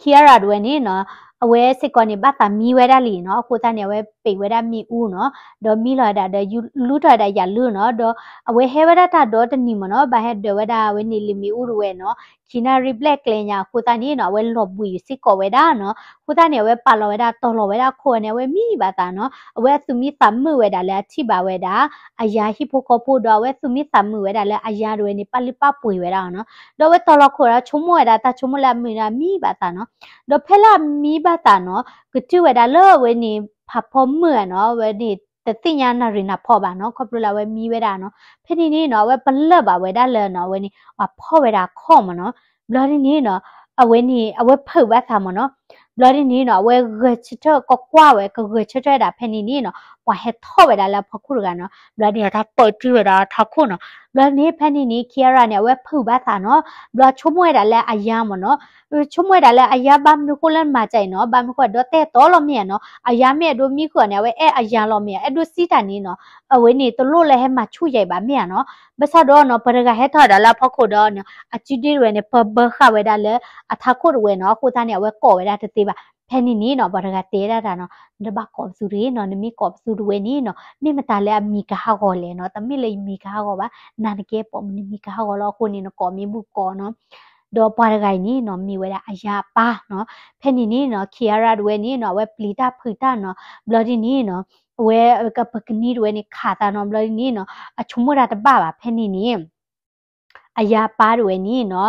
Kiara တဝဲန့ၣ်နီၤ အဝဲစ့ၢ်ကီးန့ၣ် ဘၣ်သးမံဝဲဒၣ်လံနီၤ အဃိသတးန့ၣ် အဝဲပံာ်ဝဲဒၣ်မ့ၣ်အူနီၤ ဒီးမံလီၤဝဲဒၣ်ဒီး လူထီၣ်ဝဲဒၣ်ယၤလူနီၤ ဒီးအဝဲဟဲဝဲဒၣ်တၢ်ဒီတနံၤမ့ၢ်နီၤ ဘၣ်ဟဲဒၢးဝဲဒၣ်အဝဲန့ၣ်လံာ်မ့ၣ်အူတဝဲနီၤ ခံနၣ်ရံၣ်ဘျဲၣ်ကျဲညါအဃိသတးန့ၣ်နီၤ အဝဲလီၤဘှံးစ့ၢ်ကီးဝဲဒၣ်နီၤ အဃိသတးန့ၣ် အဝဲပာ်လီၤဝဲဒၣ်တီၤလီၤဝဲဒၣ်ခိၣ်ဝဲန့ၣ် အဝဲမံဘၣ်သးနီၤ အဝဲအသူၣ်မံသးမုာ်ဝဲဒၣ်လၢအထံၣ်ဘၣ်ဝဲဒၣ် အယါဟံၣ်ဖိဃီဖိဒီး အဝဲသူၣ်မံသးမုာ်ဝဲဒၣ်လၢအယါတဝဲန့ၣ် ပာ်လုၢ်ပာ်ပှ့ၤဝဲဒၣ်နီၤ ဒီးအဝဲတီၤလီၤခိၣ်ဒီးဆိကမိၣ်ဝဲဒၣ် တၢ်ဆိကမိၣ်လၢအမုာ်ဒီးမံဘၣ်သးနီၤ ဒီးဖဲလၢအမံဘၣ်သးနီၤ ကတုၢ်ဝဲဒၣ်လၢအဝဲန့ၣ် ဖးဖီမုၢ်ဧါနီၤ အဝဲန့ၣ် တသ့ၣ်ညါနၣ်ရံၣ်နၢ်ဖီဘၣ်နီၤ ခီဖျိလၢအဝဲမံဝဲဒၣ်နီၤ ဖဲန့ၣ်န့ၣ်နီၤ အဝဲပလၢၢ်ဘၣ်ဝဲဒၣ်လၢနီၤ အဝဲန့ၣ် ပှၤဖီၣ်ဝဲဒၣ်အခီၣ်မ့ၢ်နီၤ ဘျီဒ်န့ၣ်နီၤ အဝဲန့ၣ် အဝဲဖုးဘၣ်သးမ့ၢ်နီၤ ဘျီဒ်န့ၣ်နီၤ အဝဲဂဲၤဆၢထၢၣ်ကကွၢ်ဝဲ ကဂဲၤဆၢထၢၣ်ဝဲဒၣ်ဖဲန့ၣ်န့ၣ်နီၤ ပှၤဟဲထီၣ်ဝဲဒၣ်လၢအဖီခိၣ်တဂၤနီၤ ဘျီဒ်န့ၣ် တၢ်ပၢၢ်တုၤဝဲဒၣ်ထးခိၣ်နီၤ ဘျီန့ၣ်ဖဲန့ၣ်န့ၣ် Kiara န့ၣ် အဝဲဖုးဘၣ်သးနီၤ ဘျီဆိကမိၣ်ဝဲဒၣ်လၢအယါမ့ၢ်နီၤ ဆိကမိၣ်ဝဲဒၣ်လၢအယါဘၣ်မနုၤဃိလၢနမၤကၢ်အံၤနီၤ ဘၣ်မနုၤဃိဒီးတဲတီလီၤမ့ၢ်ဧါနီၤ အယါမ့ၢ်အဲၣ်ဒိးမံဃုာ်အီၤန့ၣ် အဝဲအဲၣ်အယါလီၤမ့ၢ်ဧါ အဲၣ်ဒိးစံးတၢ်န့ၣ်နီၤ အဝဲန့ၣ်တလိၣ်လၢဟဲမၤဆူၣ်ယၤအံၤဘၣ်မ့ၢ်ဧါနီၤ ဘၣ်ဆၣ်ဒီးနီၤ ပှၤတဂၤဟဲထီၣ်ဝဲဒၣ်လၢအဖီခိၣ်ဒီး အစုဒ့တဝဲန့ၣ် ပၢဘၢဃာ်ဝဲဒၣ်လၢအထးခိၣ်တဝဲနီၤ အဃိသတးန့ၣ် အဝဲကိးဝဲဒၣ်တသ့ဘၣ် ဖဲန့ၣ်န့ၣ်နီၤ ပှၤတဂၤတဲဒၣ်တၢ်နီၤ နတဘၣ်ကိးပသူတဂ့ၤနီၤ နမ့ၢ်ကိးပသူတဝဲန့ၣ်နီၤ မ့ၢ်မတၤလၢအမံၤကဟးဂီၤလဲၣ်နီၤ တမ့ၢ်လၢယမံၤကဟးဂီၤဘၣ် နၤနကဲပိာ်မုၣ်နမံၤကဟးဂီၤလီၤ အဃိန့ၣ် နကိးမ့ၢ်ဘူၣ်ကိးနီၤ ဒီးပှၤတဂၤအံၤန့ၣ်နီၤ မ့ၢ်ဝဲဒၣ်အယါအပၢ်နီၤ ဖဲန့ၣ်န့ၣ်နီၤ Kiara တဝဲန့ၣ်နီၤ အဝဲပျံၤတၢ်ဖုးတၢ်နီၤ ဘျီဒ်န့ၣ်နီၤ အဝဲကပကနံတဝဲန့ၣ်ခးသးနီၤ ဘျီဒ်န့ၣ်နီၤ အဆိကမိၣ်တၢ်တဘၣ်ဘၣ် ဖဲန့ၣ်န့ၣ် အယါအပၢ်တဝဲန့ၣ်နီၤ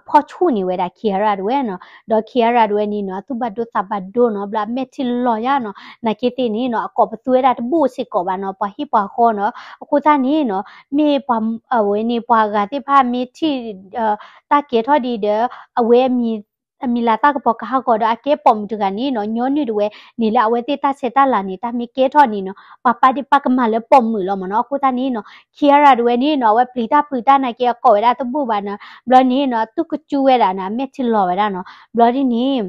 ဖီၣ်ဆူၣ်န့ၢ်ဝဲဒၣ် Kiara တဝဲနီၤ ဒီး Kiara တဝဲန့ၣ်နီၤ အသူၣ်ဘၣ်ဒိသးဘၣ်ဒိနီၤ ဘျီအမဲာ်ထံလီၤယါနီၤ နာ်က့သ့ၣ်န့ၣ်နီၤ အကိးပသူဝဲဒၣ်တဘူၣ်စ့ၢ်ကီးဘၣ်နီၤ ပှၤဟံၣ်ပှၤဃီနီၤ အဃိသတးန့ၣ်နီၤ မ့ၢ်ပှၤ အဝဲန့ၣ် ပှၤဂၤသ့ၣ်တဖၣ်မ့ၢ်ထံၣ် တၢ်ကဲထီၣ်ဒ်ဒီး အဝဲအမံၤ အမံၤလၤသၣ်ကပီၤကဟးဂီၤဒီး အကဲပိာ်မုၣ်တဂၤန့ၣ်နီၤ ညီနုၢ်တဝဲန့ၣ်လၢအဝဲသ့ၣ်တၢ်ဆဲးတၢ်လၤန့ၣ် တၢ်မ့ၢ်ကဲထီၣ်န့ၣ်နီၤ ပှၤပာ်ဒ့ၣ်ပာ်ကမၣ်လၢပိာ်မုၣ်လီၤမ့ၢ်နီၤ အဃိသတးန့ၣ်နီၤ Kiara တဝဲန့ၣ်နီၤ အဝဲပျံၤတၢ်ဖုးတၢ်နာ်က့ အကိးဝဲဒၣ်တဘူၣ်ဘၣ်နီၤ ဘျီန့ၣ်နီၤ သူၣ်ကစူဝဲဒၣ်နီၤ အမဲာ်ထံလီၤဝဲဒၣ်နီၤ ဘျီဒ်န့ၣ်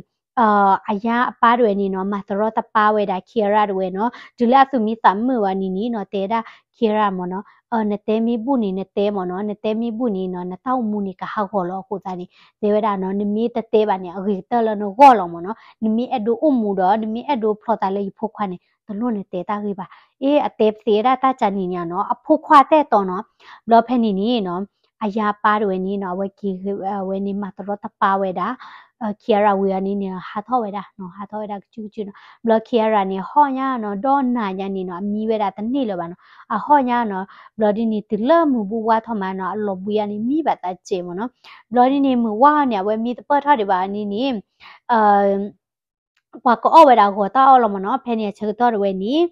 အယါအပၢ်တဝဲန့ၣ်နီၤ မၤတရီတပါဝဲဒၣ် Kiara တဝဲနီၤ တုၤလၢအသူၣ်မံသးမုာ်ဝဲန့ၣ်န့ၣ်နီၤ တဲဒၣ် Kiara မ့ၢ်နီၤ နတဲမ့ၢ်ဘူၣ်န့ၣ် နတဲမ့ၢ်နီၤ နတဲမ့ၢ်ဘူၣ်န့ၣ်နီၤ နတၢ်အိၣ်မူန့ၣ်ကဟးဂီၤလီၤ အဃိသတးန့ၣ် တဲဝဲဒၣ်နီၤ နမ့ၢ်တတဲဘၣ်န့ၣ် အဂ့ၤကတၢၢ်လၢနဂီၢ်လီၤမ့ၢ်နီၤ နမ့ၢ်အဲၣ်ဒိးအိၣ်မူဒီး နမ့ၢ်အဲၣ်ဒိးဖျီသးလၢယဖိခွါန့ၣ် တလိၣ်နတဲတၢ်ဂ့ၢ်ဘၣ် အ့ အတဲပသ့ဝဲဒၣ်တၢ်ကၢ်နံၤန့ၣ်နီၤ အဖိခွါတဲတီနီၤ ဘျီဖဲန့ၣ်န့ၣ်နီၤ အယါအပၢ်တဝဲန့ၣ်နီၤ အဝဲက့ၤ အဝဲန့ၣ်မၤတရီတပါဝဲဒၣ် Kiara ဝံၤအီၤန့ၣ်န့ၣ် ဟးထီၣ်ဝဲဒၣ်နီၤ ဟးထီၣ်ဝဲဒၣ်ကစုကစုနီၤ ဘျီ Kiara န့ၣ် ဟီၣ်ညါနီၤ ဒီးနၤညါန့ၣ်နီၤ အမံဝဲဒၣ်တန့ၢ်လၢၤဘၣ်နီၤ အဟီၣ်ညါနီၤ ဘျီဒ်န့ၣ် တုၤလၢမုၢ်ဘူဝါထီၣ်မးနီၤ အလီၤဘှံးအီၤန့ၣ် မံဘၣ်သးစဲးမ့ၢ်နီၤ ဘျီဒ်န့ၣ် မုၢ်ဝါအီၤန့ၣ် အဝဲမံသပၢၢ်ထီၣ်ဒံးဘၣ်န့ၣ်န့ၣ် ပှၤကအီၣ်ဝဲဒၣ်ဂီၤတၢ်အီၣ်လီၤမ့ၢ်နီၤ ဖဲန့ၣ်အဆၢကတီၢ်တဝဲန့ၣ်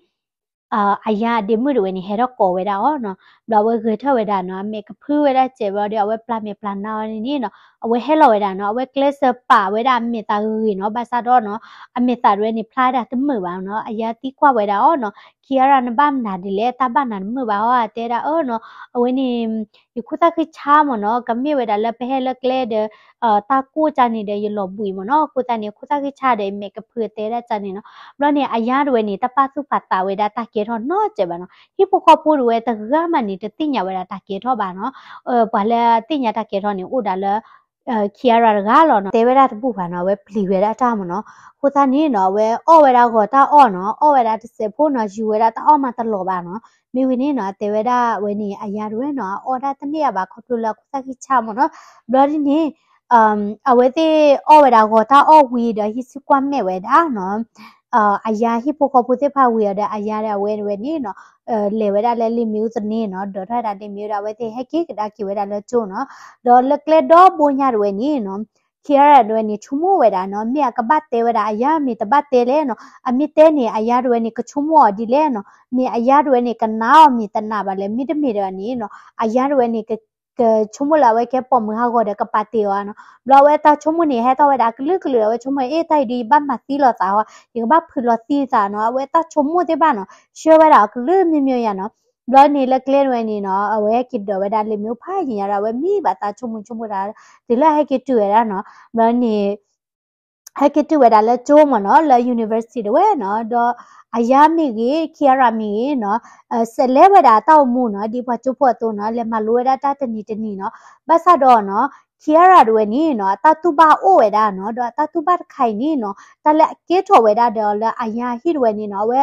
အယါအဒ့မုၣ်တဝဲန့ၣ် ဟဲထီၣ်ကိးဝဲဒၣ်အီၤနီၤ ဘျီအဝဲဂဲၤထၢၣ်ဝဲဒၣ်နီၤ အမဲာ်ကဖုဝဲဒၣ်စဲးဘျီဒီး အဝဲပျၢ်မဲာ်ပျၢ်နါအီၤန့ၣ်နီၤ အဝဲဟဲလီၤဝဲဒၣ်နီၤ အဝဲကျဲးစၢးပာ်ဝဲဒၣ်အမဲာ်သးဂ့ၤဂ့ၤနီၤ ဘၣ်ဆၣ်ဒီးနီၤ အမဲာ်သးတဝဲန့ၣ် ဖျါဝဲဒၣ်တမုာ်ဘၣ်နီၤ အယါသံကွၢ်ဝဲဒၣ်အီၤနီၤ ခံဂၤဒၣ်နဘၣ်မနုၤဒ်လဲၣ် တၢ်ဘၣ်နၤတမုာ်ဘၣ်ဟီ အတဲဒၣ်အၢနီၤ အဝဲန့ၣ် ယခိၣ်သၣ်ဃံဆါမ့ၢ်နီၤ ကမ့ၢ်ဝဲဒၣ်လၢပဟဲလၢကျဲဒီး တၢ်ကိၢ်ကၢ်န့ၣ်ဒီး ယလီၤဘှံးမ့ၢ်နီၤ အဃိသတးန့ၣ် ခိၣ်သၣ်ဃံဆါဒီးမဲာ်ကဖုတဲဒၣ်ကၢ်န့ၣ်နီၤ ဘျီန့ၣ် အယါတဝဲန့ၣ် တၢ်ပာ်သူၣ်ပာ်သးဝဲဒၣ်တၢ်ကဲထီၣ်နီတစဲးဘၣ်နီၤ ဟံၣ်ဖိဃီဖိတဝဲတဂၤမးန့ၣ် တသ့ၣ်ညါဝဲဒၣ်တၢ်ကဲထီၣ်ဘၣ်နီၤ ပှၤလၢသ့ၣ်ညါတၢ်ကဲထီၣ်န့ၣ် အိၣ်ဒၣ်လၢ Kiara တဂၤလီၤနီၤ. တဲဝဲဒၣ်တဘူၣ်ဘၣ်နီၤ, အဝဲပျံၤဝဲဒၣ်တၢ်မ့ၢ်နီၤ. အဃိသတးန့ၣ်နီၤ အဝဲအီၣ်ဝဲဒၣ်ဂီၤတၢ်အီၣ်နီၤ, အီၣ်ဝဲဒၣ်တစဲးဖိနီၤ, ယူၤဝဲဒၣ်တၢ်အီၣ်မးတလီၤဘၣ်နီၤ. မ့ၢ်ဝံၤန့ၣ်နီၤ တဲဝဲဒၣ်ဝဲန့ၣ် အယါတဝဲနီၤ အအီၣ်ဒၣ်တန့ၢ်အဘၣ် ခီဖျိလၢအခိၣ်သၣ်ခံဆါမ့ၢ်နီၤ. ဘျီဒ်န့ၣ် အဝဲသ့ၣ်အီၣ်ဝဲဒၣ်ဂီၤတၢ်အီၣ်ဝံၤဒီး ဟံးစုကွၢ်မဲာ်ဝဲဒၣ်နီၤ. အယါဟံၣ်ဖိဃီဖိသ့ၣ်တဖၣ်ဝံၤအီၤဒီး အယါဒီးအဝဲဝဲန့ၣ်နီၤ လဲၤဝဲဒၣ်လၢလ့ၣ်မ့ၣ်အူသန့နီၤ, ဒီးထီၣ်ဝဲဒၣ်လ့ၣ်မ့ၣ်အူဒီး အဝဲသ့ၣ်ဟဲက့ၤကဒါက့ၤဝဲဒၣ်လၢကၠိနီၤ. ဒီးလၢကျဲဒီဘိညါတဝဲန့ၣ်နီၤ Kiara တဝဲန့ၣ် ဆိကမိၣ်ဝဲဒၣ်နီၤ မ့ၢ်အကဘၣ်တဲဝဲဒၣ်အယါ မ့ၢ်တဘၣ်တဲလဲၣ်နီၤ. အမ့ၢ်တဲန့ၣ် အယါတဝဲန့ၣ် ကဆိကမိၣ်အီၤဒ်လဲၣ်နီၤ. မ့ၢ်အယါတဝဲန့ၣ် ကနာ်အီၤမ့ၢ်တနာ်ဘၣ်လဲၣ်, မ့တမ့ၢ်ဒီးန့ၣ်နီၤ အယါတဝဲန့ၣ် ကဆိကမိၣ်လၢအဝဲကဲပိာ်မုၣ်ဟးဂီၤဒီးကပာ်တ့ၢ်အီၤနီၤ. ဘျီအဝဲတၢ်ဆိကမိၣ်န့ၣ် ဟဲထီၣ်ဝဲဒၣ်အကလုာ်ကလုာ် အဝဲဆိကမိၣ် အ့ တၢ်အံၤဒ်ယဘၣ်မၤသံလိာ်သးဟီ, ယကဘၣ်ဖုးလီၤသံသးနီၤ. အဝဲတၢ်ဆိကမိၣ်သ့ၣ်တဖၣ်နီၤ ဆှၢဝဲဒၣ်အကလုာ်မ့ၢ်မ့ၢ်ယါနီၤ. ဘျီန့ၣ်လၢကျဲတဝဲန့ၣ်နီၤ အဝဲဟဲက့ၤဒိးဝဲဒၣ်လ့ၣ်မ့ၣ်အူဖးယံာ်ညါဒီး အဝဲမံဘၣ်တၢ်ဆိကမိၣ်ဆိကမိၣ်တၢ် တုၤလၢဟဲက့ၤတုၤဝဲဒၣ်နီၤ. ဘျီန့ၣ် ဟဲက့ၤတုၤဝဲဒၣ်လၢကၠိမ့ၢ်နီၤ လၢ university တဝဲနီၤ, ဒီးအယါမ့ၢ်ဂ့ၤ Kiara မ့ၢ်ဂ့ၤနီၤ စဲးလဲၤဝဲဒၣ်အတၢ်အိၣ်မူနီၤ ဒ်ပှၤကၠိဖိအသိးနီၤ လဲၤမၤလိဝဲဒၣ်တၢ်တနံၤတနံၤနီၤ. ဘၣ်ဆၣ်ဒီးနီၤ Kiara တဝဲန့ၣ်နီၤ အတၢ်တူၢ်ဘၣ်အိၣ်ဝဲဒၣ်နီၤ, ဒီးအတၢ်တူၢ်ဘၣ်တခါအံၤန့ၣ်နီၤ တၢ်လၢအကဲထီၣ်ဝဲဒၣ်ဒီးလၢအယါဟံၣ်တဝဲန့ၣ်နီၤ အဝဲ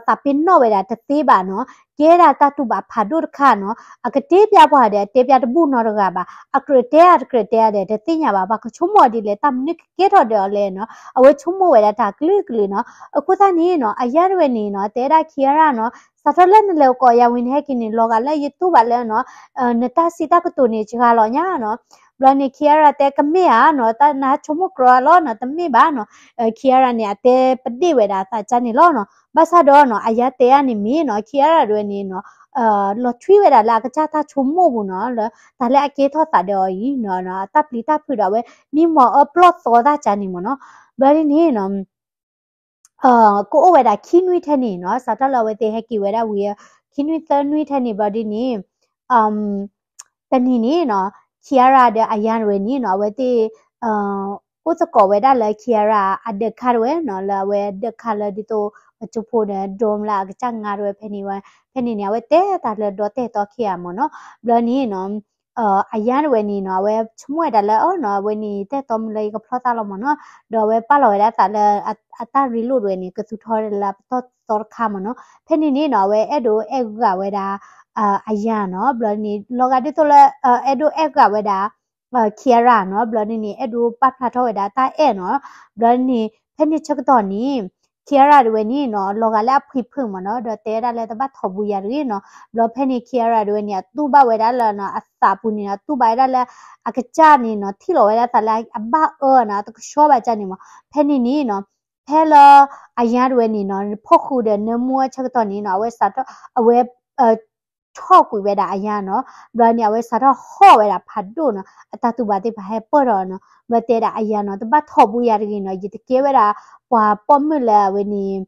သးပ့ၤနီၣ်ဝဲဒၣ်တသ့ဘၣ်နီၤ, ကဲဒၣ်တၢ်တူၢ်ဘၣ်ဖးဒိၣ်တခါနီၤ, အကတဲပျးပှၤဒီး အတဲပျးတဘူၣ်နီတဂၤဘၣ်, အကြၢးတဲအတကြၢးတဲဒီး တသ့ၣ်ညါဘၣ်, ပှၤကဆိကမိၣ်အီၤဒ်လဲၣ် တၢ်မနုၤကကဲထီၣ်ဒီးအီၤလဲၣ်နီၤ, အဝဲဆိကမိၣ်ဝဲဒၣ်တၢ်ကလုာ်ကလုာ်နီၤ. အဃိသတးန့ၣ်နီၤ အယါတဝဲန့ၣ်နီၤ တဲဒၣ် Kiara နီၤ စးထီၣ်လၢနလဲၤကိးယၤဝံၤ နဟဲက့ၤန့ၣ် လီၤဂာ်လၢယတူၢ်ဘၣ်လၢနီၤ နတၢ်စံးတၢ်ကတိၤန့ၣ် စှၤလီၤညါနီၤ. ဘျီန့ၣ် Kiara တဲကမ့ၢ်ဧါနီၤ, နဟးဆိကမိၣ်ကြီအလီၢ်နီၤ တမ့ၢ်ဘၣ်နီၤ. Kiara န့ၣ် အတဲပဒ့ၣ်ဝဲဒၣ်အသးကၢ်န့ၣ်လီၤနီၤ. ဘၣ်ဆၣ်ဒီးနီၤ အယါတဲအါန့ၣ်မ့ၢ်နီၤ Kiara တဝဲန့ၣ်နီၤ လီၤထွံဝဲဒၣ်လၢအကစၢ်တၢ်ဆိကမိၣ်ပူၤနီၤ လၢတၢ်လၢအကဲထီၣ်သးဒီးအီၤအံၤနီၤ အတၢ်ပျံၤတၢ်ဖုးဒီးအဝဲ မံမီၤအၢပျီၢ်သီတၢ်ကၢ်န့ၣ်မ့ၢ်နီၤ. ဘျီဒ်န့ၣ်နီၤ ကအိၣ်ဝဲဒၣ်ခံနွံထဲန့ၣ်နီၤ, စးထီၣ်လၢအဝဲသ့ၣ်ဟဲက့ၤဝဲဒၣ်ဝံၤ ခံနွံသၢနွံထဲန့ၣ် ဘျီဒ်န့ၣ် တနံၤန့ၣ်နီၤ Kiara ဒီးအယါတဝဲန့ၣ်နီၤ အဝဲသ့ၣ် အိၣ်သကိးဝဲဒၣ်လၢ Kiara အဒၢးခါတဝဲနီၤ လၢအဝဲဒၢးခါလၢဒ်သိး ပကၠိဖိဒီး dorm လၢအကစၢ်ငါတဝဲဖဲန့ၣ်ဝဲ ဖဲန့ၣ်န့ၣ် အဝဲတဲတၢ်လၢဒီတဲာ်တီခံဂၤမ့ၢ်နီၤ. ဘျီန့ၣ်နီၤ အယါတဝဲန့ၣ်နီၤ အဝဲဆိကမိၣ်ဝဲဒၣ်လၢအီၤနီၤ အဝဲန့ၣ် တဲတီမုၢ်လၢယကဖျီသးလီၤမ့ၢ်နီၤ. ဒီးအဝဲပာ်လီၤဝဲဒၣ်သးလၢ အတၢ်ရ့လိာ်တဝဲန့ၣ် ကသူထီဝဲဒၣ်လၢပတီၢ်သီတခါမ့ၢ်နီၤ. ဖဲန့ၣ်န့ၣ်နီၤ အဝဲအဲၣ်ဒိးအဲၣ်ဂၤဝဲဒၣ် အယါနီၤ. ဘျီန့ၣ် လီၤဂာ်ဒ်သိးလၢ အဲၣ်ဒိးအဲၣ်ဂၤဝဲဒၣ် Kiara နီၤ. ဘျီန့ၣ်န့ၣ် အဲၣ်ဒိးပာ်ဖျါထီၣ်ဝဲဒၣ်တၢ်အဲၣ်နီၤ. ဘျီန့ၣ် ဖဲန့ၣ်ဆၢကတီၢ်န့ၣ် Kiara တဝဲန့ၣ်နီၤ လီၤဂာ်လၢအဖှံဖုးမ့ၢ်နီၤ ဒီးတဲဝဲဒၣ်လၢတဘၣ်ထီၣ်ဘူးယၤတဂ့ၤနီၤ. ဘျီဖဲန့ၣ် Kiara တဝဲန့ၣ် အတူၢ်ဘၣ်ဝဲဒၣ်လၢ အသးပူၤန့ၣ်နီၤ တူၢ်ဘၣ်ဝဲဒၣ်လၢ အကစၢ်န့ၣ်နီၤ ထံၣ်လီၤဝဲဒၣ်သးလၢအဘၣ်အၢနီၤ အတကဆှီဘၣ်ကၢ်န့ၣ်မ့ၢ် ဖဲန့ၣ်န့ၣ်နီၤ ဖဲလၢ အယါတဝဲန့ၣ်နီၤ ဖီၣ်ဃုာ်ဒီးနၢမူအဆၢကတီၢ်န့ၣ်နီၤ အဝဲစးထီၣ် အဝဲ ထီၣ်ကွံာ်ဝဲဒၣ်အယါနီၤ. ဘျီန့ၣ် အဝဲစးထီၣ်ဟီၣ်ဝဲဒၣ်ဖးဒိၣ်နီၤ အတၢ်တူၢ်ဘၣ်သ့ၣ်တဖၣ်ဟဲပၢၢ်ထီၣ်နီၤ. ဘျီတဲဒၣ်အယါနီၤ တဘၣ်ထီၣ်ဘူးယၤတဂ့ၤနီၤ ယတကဲဝဲဒၣ် ပှၤပိာ်မုၣ်လၢအဝဲန့ၣ်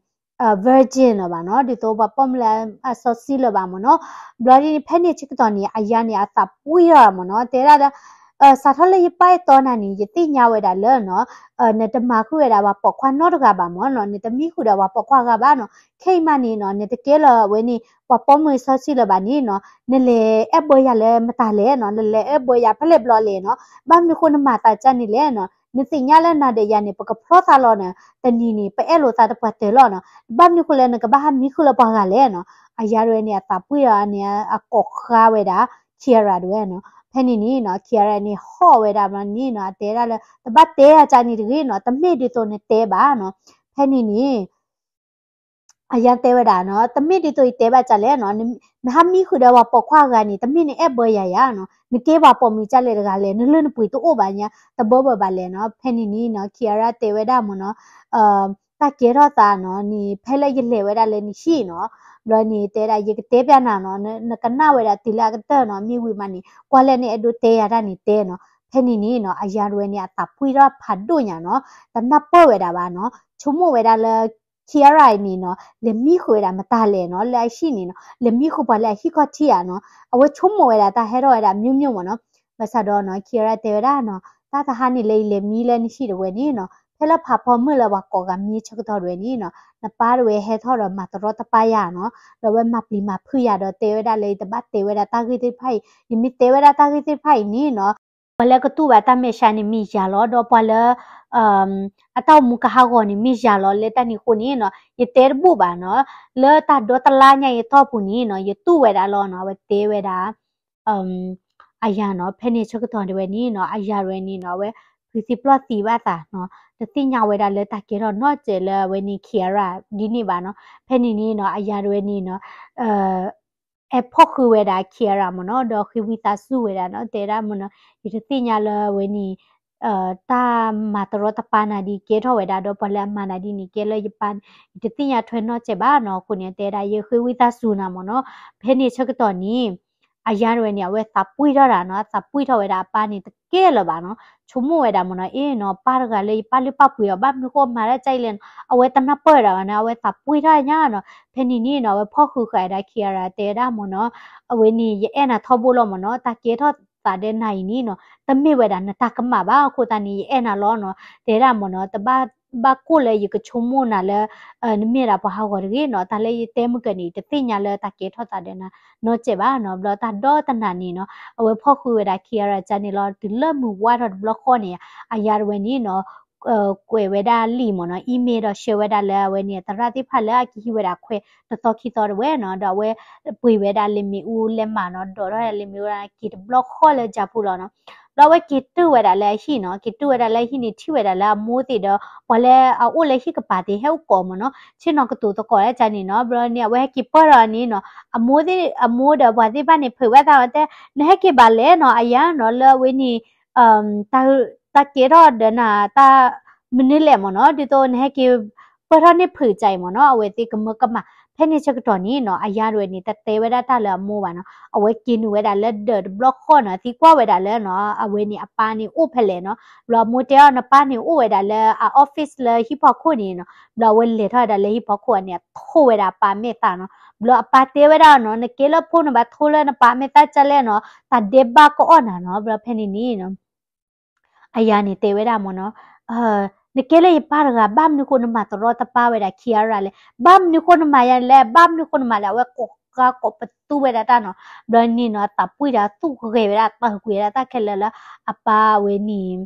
virgin လၢၤဘၣ်နီၤ ဒ်သိးပှၤပိာ်မုၣ်လၢအစီဆှံလၢၤဘၣ်မ့ၢ်နီၤ. ဘျီဒ်န့ၣ် ဖဲန့ၣ်ဆၢကတီၢ်န့ၣ် အယါန့ၣ် အသးပှံၢ်ထီၣ်မ့ၢ်နီၤ တဲဒၣ်လၢ စးထီၣ်လၢယပၢ်အဲၣ်တီနၤန့ၣ် ယသ့ၣ်ညါဝဲဒၣ်လၢနီၤ နတမၤဃုာ်ဝဲဒၣ်ပှၤပိာ်ခွါနီတဂၤဘၣ်မ့ၢ်နီၤ နတမံဃုာ်ဒီးပှၤပိာ်ခွါဂၤဘၣ်နီၤ ခဲအံၤမးန့ၣ်နီၤ နတကဲလၢၤဝဲန့ၣ် ပှၤပိာ်မုၣ်စီဆှံလၢၤဘၣ်န့ၣ်နီၤ နလဲၤအဲၣ်ဘၢယၤလၢမတၤလဲၣ်နီၤ နလဲၤအဲၣ်ဘၢယၤဖဲလဲၣ်ဘျီလဲၣ်နီၤ ဘၣ်မနုၤဃိနမၤသးကၢ်န့ၣ်လဲၣ်နီၤ နသ့ၣ်ညါလၢနၤဒီးယၤန့ၣ် ပကဖျီသးလီၤနီၤ တနံၤန့ၣ် ပအဲၣ်လိာ်သးတပှၤတၢၢ်လီၤနီၤ ဘၣ်မနုၤဃိလၢနကဘၣ်ဟးမံဃုာ်လၢပှၤဂၤလဲၣ်နီၤ အယါတဝဲန့ၣ် အသးပှံၢ်ဒီးန့ၣ် အကိးဃါဝဲဒၣ် Kiara တဝဲနီၤ ဖဲန့ၣ်န့ၣ်နီၤ Kiara န့ၣ် ဟီၣ်ဝဲဒၣ်ဘျီန့ၣ်နီၤ အတဲဒၣ်လၢ တဘၣ်တဲယၤကၢ်န့ၣ်တဂ့ၤနီၤ တမ့ၢ်ဒ်သိးနတဲဘၣ်နီၤ ဖဲန့ၣ်န့ၣ် အယါတဲဝဲဒၣ်နီၤ တမ့ၢ်ဒ်သိးယတဲဘၣ်ကၢ်လဲၣ်နီၤ နဟးမံဃုာ်ဒီးပှၤပိာ်ခွါဂၤန့ၣ် တမ့ၢ်နအဲၣ်ဘၢယၤယၤနီၤ နကဲပှၤပိာ်မုၣ်ကၢ်လဲၣ်တဂၤလဲၣ် နလၢနပှ့ၤတအိၣ်ဘၣ်ညါ တဘၢဘၢဘၣ်လဲၣ်နီၤ ဖဲန့ၣ်န့ၣ်နီၤ Kiara တဲဝဲဒၣ်မ့ၢ်နီၤ တၢ်ကဲထီၣ်သးနီၤန့ၣ် ဖဲလၢယလဲၤဝဲဒၣ်လၢနဟံၣ်နီၤ ဘျီန့ၣ်တဲဒၣ် ယကတဲပျးနၤနီၤ နကနၣ်ဝဲဒၣ်တုၤလၢအကတၢၢ်နီၤ မ့ၢ်ဝံၤမးန့ၣ် ကွၢ်လၢနအဲၣ်ဒိးတဲယၤတၢ်န့ၣ်တဲနီၤ ဖဲန့ၣ်န့ၣ်နီၤ အယါတဝဲန့ၣ် အသးပှံၢ်ထီၣ်ဖးဒိၣ်ညါနီၤ တနၢ်ပၢၢ်ဝဲဒၣ်ဘၣ်နီၤ ဆိကမိၣ်ဝဲဒၣ်လၢ Kiara အံၤန့ၣ်နီၤ လဲၤမံဃုာ်ဝဲဒၣ်မတၤလဲၣ်နီၤ လၢအဟံၣ်န့ၣ်နီၤ လဲၤမံဃုာ်ပှၤလၢအဟံၣ်ခီၣ်ထံးဧါနီၤ အဝဲဆိကမိၣ်ဝဲဒၣ်တၢ်ဟဲထီၣ်ဝဲဒၣ် မျိုးမျိုး မ့ၢ်နီၤ ဘၣ်ဆၣ်ဒီးနီၤ Kiara တဲဝဲဒၣ်နီၤ တၢ်တဟါန့ၣ်လၢယလဲၤမံလၢနဟံၣ်တဝဲန့ၣ်နီၤ ဖဲလၢဖးဖီမုၢ်လၢပှၤကိးဂၤမံဆၢကတီၢ်တဝဲန့ၣ်နီၤ နပၢ်တဝဲဟဲထီၣ်ဒီးမၤတရီတပါယၤနီၤ ဒီးအဝဲမၤပျံၤမၤဖုးယၤဒီးတဲဝဲဒၣ်လၢယတဘၣ်တဲဝဲဒၣ်တၢ်ဂ့ၢ်သ့ၣ်တဖၣ်အံၤ ယမ့ၢ်တဲဝဲဒၣ်တၢ်ဂ့ၢ်သ့ၣ်တဖၣ်အံၤန့ၣ်နီၤ ပှၤလၢကတူၢ်ဘၣ်တၢ်မဲာ်ဆှးန့ၣ်မ့ၢ်ယၤလီၤ, ဒီးပှၤလၢ အတၢ်အိၣ်မူကဟးဂီၤန့ၣ်မ့ၢ်ယၤလီၤ. လၢတၢ်န့ၣ်အဃိန့ၣ်နီၤ ယတဲတဘူၣ်ဘၣ်နီၤ, လၢတၢ်ဒီတလါညါအံၤအတီၢ်ပူၤန့ၣ်နီၤ ယတူၢ်ဝဲဒၣ်လီၤနီၤ, အဝဲတဲဝဲဒၣ် အယၤနီၤ, ဖဲန့ၣ်ဆၢကတီၢ်ဒၣ်ဝဲန့ၣ်နီၤ အယၤဒၣ်ဝဲန့ၣ်နီၤ အဝဲဖုးသံပျီၢ်သံဘၣ်သးနီၤ, တသ့ၣ်ညါဝဲဒၣ်လၢတၢ်ကဲထီၣ်နီၢ်စဲးလၢအဝဲန့ၣ် Kiara ဒ်န့ၣ်ဘၣ်နီၤ. ဖဲန့ၣ်န့ၣ်နီၤ အယၤဒၣ်ဝဲန့ၣ်နီၤ အဲၣ်ဖီၣ်ဃုာ်ဝဲဒၣ် Kiara မ့ၢ်နီၤ, ဒီးဃ့ဝံသးစူၤဝဲဒၣ်နီၤ, တဲဒၣ်မ့ၢ်နီၤ ယတသ့ၣ်ညါလၢအဝဲန့ၣ် တၢ်မၤတရီတပါနၤဒ်ကဲထီၣ်ဝဲဒၣ် ဒီးပှၤလၢအမၤနၤဒ်န့ၣ် ကဲလၢယပၢ်န့ၣ် ယတသ့ၣ်ညါထွဲနီၢ်စဲးဘၣ်နီၤ. အဃိန့ၣ် တဲဒၣ်ယဃ့ဝံသးစူၤနၤမ့ၢ်နီၤ. ဖဲန့ၣ်ဆၢကတီၢ်န့ၣ် အယၤဒၣ်ဝဲန့ၣ် အဝဲသးပှံၢ်ထီၣ်ဒၣ်နီၤ, သးပှံၢ်ထီၣ်ဝဲဒၣ်အပၢ်န့ၣ်တကဲလၢၤဘၣ်နီၤ, ဆိကမိၣ်ဝဲဒၣ်မ့ၢ်နီၤ အ့ၣ်နီၤ ပၢ်တဂၤလၢယပၢ်လုၢ်ပၢ်ပှ့ၤအီၤ ဘၣ်မနုၤဃိမၤဒၣ်ကၢ်အံၤလဲၣ်နီၤ, အဝဲတနၢ်ပၢၢ်ဝဲဒၣ်ဘၣ်နီၤ, အဝဲသးပှံၢ်ထီၣ်ညါနီၤ. ဖဲန့ၣ်န့ၣ်နီၤ အဝဲဖီၣ်ဃုာ်ဃာ်ဝဲဒၣ် Kiara တဲဒၣ်မ့ၢ်နီၤ အဝဲန့ၣ် ယအဲၣ်နၤထီဘိလီၤမ့ၢ်နီၤ, တၢ်ကဲထီၣ်သးဒဲးနၤအံၤန့ၣ်နီၤ တမ့ၢ်ဝဲဒၣ်နတၢ်ကမၣ်ဘၣ်, အဃိသတးန့ၣ် ယအဲၣ်နၤလီၤနီၤ, တဲဒၣ်မ့ၢ်နီၤ တဘၣ်ကိၣ်လၢယကဆိကမိၣ်နၤလၢ နမ့ၢ်ဒၣ်ပှၤဟးဂီၤတဂ့ၤနီၤ, တၢ်လၢယတဲမုၢ်ကၢၤန့ၣ် ယတသ့ၣ်ညါလၢတၢ်ကဲထီၣ်သးဒဲးနၤနီၢ်စဲးဘၣ်နီၤ. ဘျီတၢ်ဒီတနၤန့ၣ်နီၤ အဝဲဖီၣ်ဃုာ်ဝဲဒၣ် Kiara ကၢန့ၣ်လီၤ, တုၤလၢမုၢ်ဝါထီၣ်တဘျီဃီန့ၣ် အယၤဒၣ်ဝဲန့ၣ်နီၤ ကွဲးဝဲဒၣ်လံာ်မ့ၢ်နီၤ email ဒီးဆှၢဝဲဒၣ်လၢအဝဲန့ၣ် သရၣ်သ့ၣ်တဖၣ်လၢအကဟံးဝဲဒၣ်ခွဲးတသီခံသီတဝဲနီၤ, ဒီးအဝဲပှ့ၤဝဲဒၣ်လံာ်မ့ၣ်အူလဲးမးနီၤ, ဒိးထီၣ်လံာ်မ့ၣ်အူက့ၤတဘျီဃီလၢကၠၢပူၤလီၤနီၤ. ဘျီအဝဲက့ၤတုၤဝဲဒၣ်လၢအဟံၣ်နီၤ, က့ၤတုၤဝဲဒၣ်လၢအဟံၣ်န့ၣ် ထံၣ်ဝဲဒၣ်လၢအမိၢ်သ့ၣ်ဒီး ပှၤလၢအအိၣ်လၢဟံၣ်ကပၤသ့ၣ် ဟဲအိၣ်ကိးမ့ၢ်နီၤ, ဆ့ၣ်နီၤကတိၤသကိးဒၣ်ကၢန့ၣ်နီၤ. ဘျီန့ၣ် အဝဲဟဲက့ၤပၢၢ်ထီၣ်န့ၣ်နီၤ အမိၢ်သ့ၣ် အမိၢ်ဒီးပှၤသ့ၣ်တဖၣ်န့ၣ် ဖုးဘၣ်သးဝဲတဲ နဟဲက့ၤဘၣ်လဲၣ်နီၤ အယၤနီၤ, လၢအဝဲန့ၣ် တၢ်ကဲထီၣ်ဒီးနၤ တၢ်မနုၤလဲၣ်မ့ၢ်နီၤ, ဒ်သိးနဟဲက့ၤပၢၢ်ထီၣ်န့ၢ်ဖုးကၢအံၤမ့ၢ်နီၤ, အဝဲသ့ၣ်ကမၢကမၣ်. ဖဲန့ၣ်ဆၢကတီၢ်န့ၣ်နီၤ အယၤဒၣ်ဝဲန့ၣ် တတဲဝဲဒၣ်တၢ်လၢအမိၢ်ဘၣ်နီၤ, အဝဲက့ၤနုာ်ဝဲဒၣ်လၢဒၢးတဘျီဃီနီၤ, သံကွၢ်ဝဲဒၣ်လၢနီၤ အဝဲန့ၣ်အပၢ်န့ၣ်အိၣ်ဖဲလဲၣ်နီၤ. ဘျီအမိၢ်တဲအီၤ နပၢ်န့ၣ်အိၣ်ဝဲဒၣ်လၢအ office လၢဟံၣ်ဖီခိၣ်န့ၣ်နီၤ. ဘျီအဝဲလဲၤထီၣ်ဝဲဒၣ်လၢဟံၣ်ဖီခိၣ်န့ၣ် အထိၣ်ဝဲဒၣ်အပၢ်မဲာ်သၣ်နီၤ. ဘျီအပၢ်တဲဝဲဒၣ်နီၤ နကဲလၢဖိန့ၣ် ဘၣ်ထိလၢနပၢ်မဲာ်သၣ်ကၢလဲၣ်နီၤ, တၢ်ဒဲးဘးကအီၣ်နၤနီၤ. ဘျီဖဲန့ၣ်န့ၣ်နီၤ အယၤန့ၣ်တဲဝဲဒၣ်မ့ၢ်နီၤ, နကဲလၢယပၢ်တဂၤ ဘၣ်မနုၤဃိနမၤတရီတပါဝဲဒၣ် Kiara လဲၣ်, ဘၣ်မနုၤဃိနမၤယၤလဲၣ်, ဘၣ်မနုၤဃိနမၤလဲၣ်, အဝဲကိးဃါကိးပသူဝဲဒၣ်တၢ်နီၤ. ဘျီန့ၣ်နီၤ သးပှံၢ်ဒီးသူၣ်ဂဲၤဝဲဒၣ် တၢ်ဂုာ်ကွံာ်ဝဲဒၣ်တၢ်ခဲလၢာ်လၢအပၢ်ဝဲန့ၣ်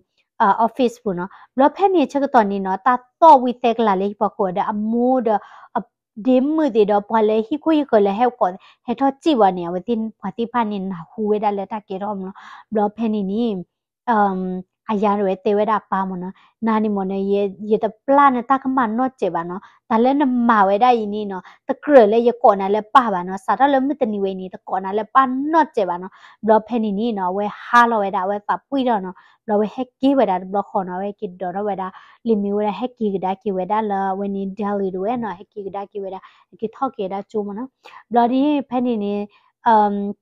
office ပူၤနီၤ. ဘျီဖဲန့ၣ်ဆၢကတီၢ်န့ၣ်နီၤ တၢ်သီၣ်ဝံသဲကလၤလၢဟံၣ်ဖီခိၣ်ဒီးအမိၢ်ဒီး ဒ့မုၣ်သ့ၣ်ဒီးပှၤလၢဟံၣ်ခိၣ်ဟံၣ်ဃၢၤလၢ ဟဲကိး ဟဲထီၣ်စံၣ်ဘၣ်န့ၣ် အဝဲသ့ၣ်ပှၤသ့ၣ်တဖၣ်န့ၣ် နၢ်ဟူဝဲဒၣ်လၢတၢ်ကဲထီၣ်မ့ၢ်နီၤ. ဘျီဖဲန့ၣ်န့ၣ် အယၤဒၣ်ဝဲတဲဝဲဒၣ်အပၢ်မ့ၢ်နီၤ, နၤန့ၣ်မ့ၢ်နီၤ ယတပျၢ်နတၢ်ကမၣ်နီတစဲးဘၣ်နီၤ, တၢ်လၢနမၤဝဲဒၣ်အံၤန့ၣ်နီၤ တကြၢးလၢယကိးနၤလၢပၢ်ဘၣ်နီၤ, စးထီၣ်လၢမုၢ်တနံၤဝဲအံၤန့ၣ် တကိးနၤလၢပၢ်နီတစဲးဘၣ်နီၤ. ဘျီဖဲန့ၣ်န့ၣ်နီၤ အဝဲဟါလီၤဝဲဒၣ် အဝဲသးပှံၢ်ထီၣ်နီၤ. ဘျီအဝဲဟဲက့ၤဝဲဒၣ်တဘျီဃီနီၤ, အဝဲက့ၤဒိးထီၣ်ဝဲဒၣ် လံာ်မ့ၣ်အူဝဲဒၣ် ဟဲက့ၤကဒါက့ၤဝဲဒၣ်လၢအဝဲန့ၣ် Delhi ဒၣ်ဝဲနီၤ, ဟဲက့ၤကဒါက့ၤဝဲဒၣ် ဟဲက့ၤထီၣ်က့ၤဝဲဒၣ်ကၠိမ့ၢ်နီၤ. ဘျီဒ်ဖဲန့ၣ်န့ၣ်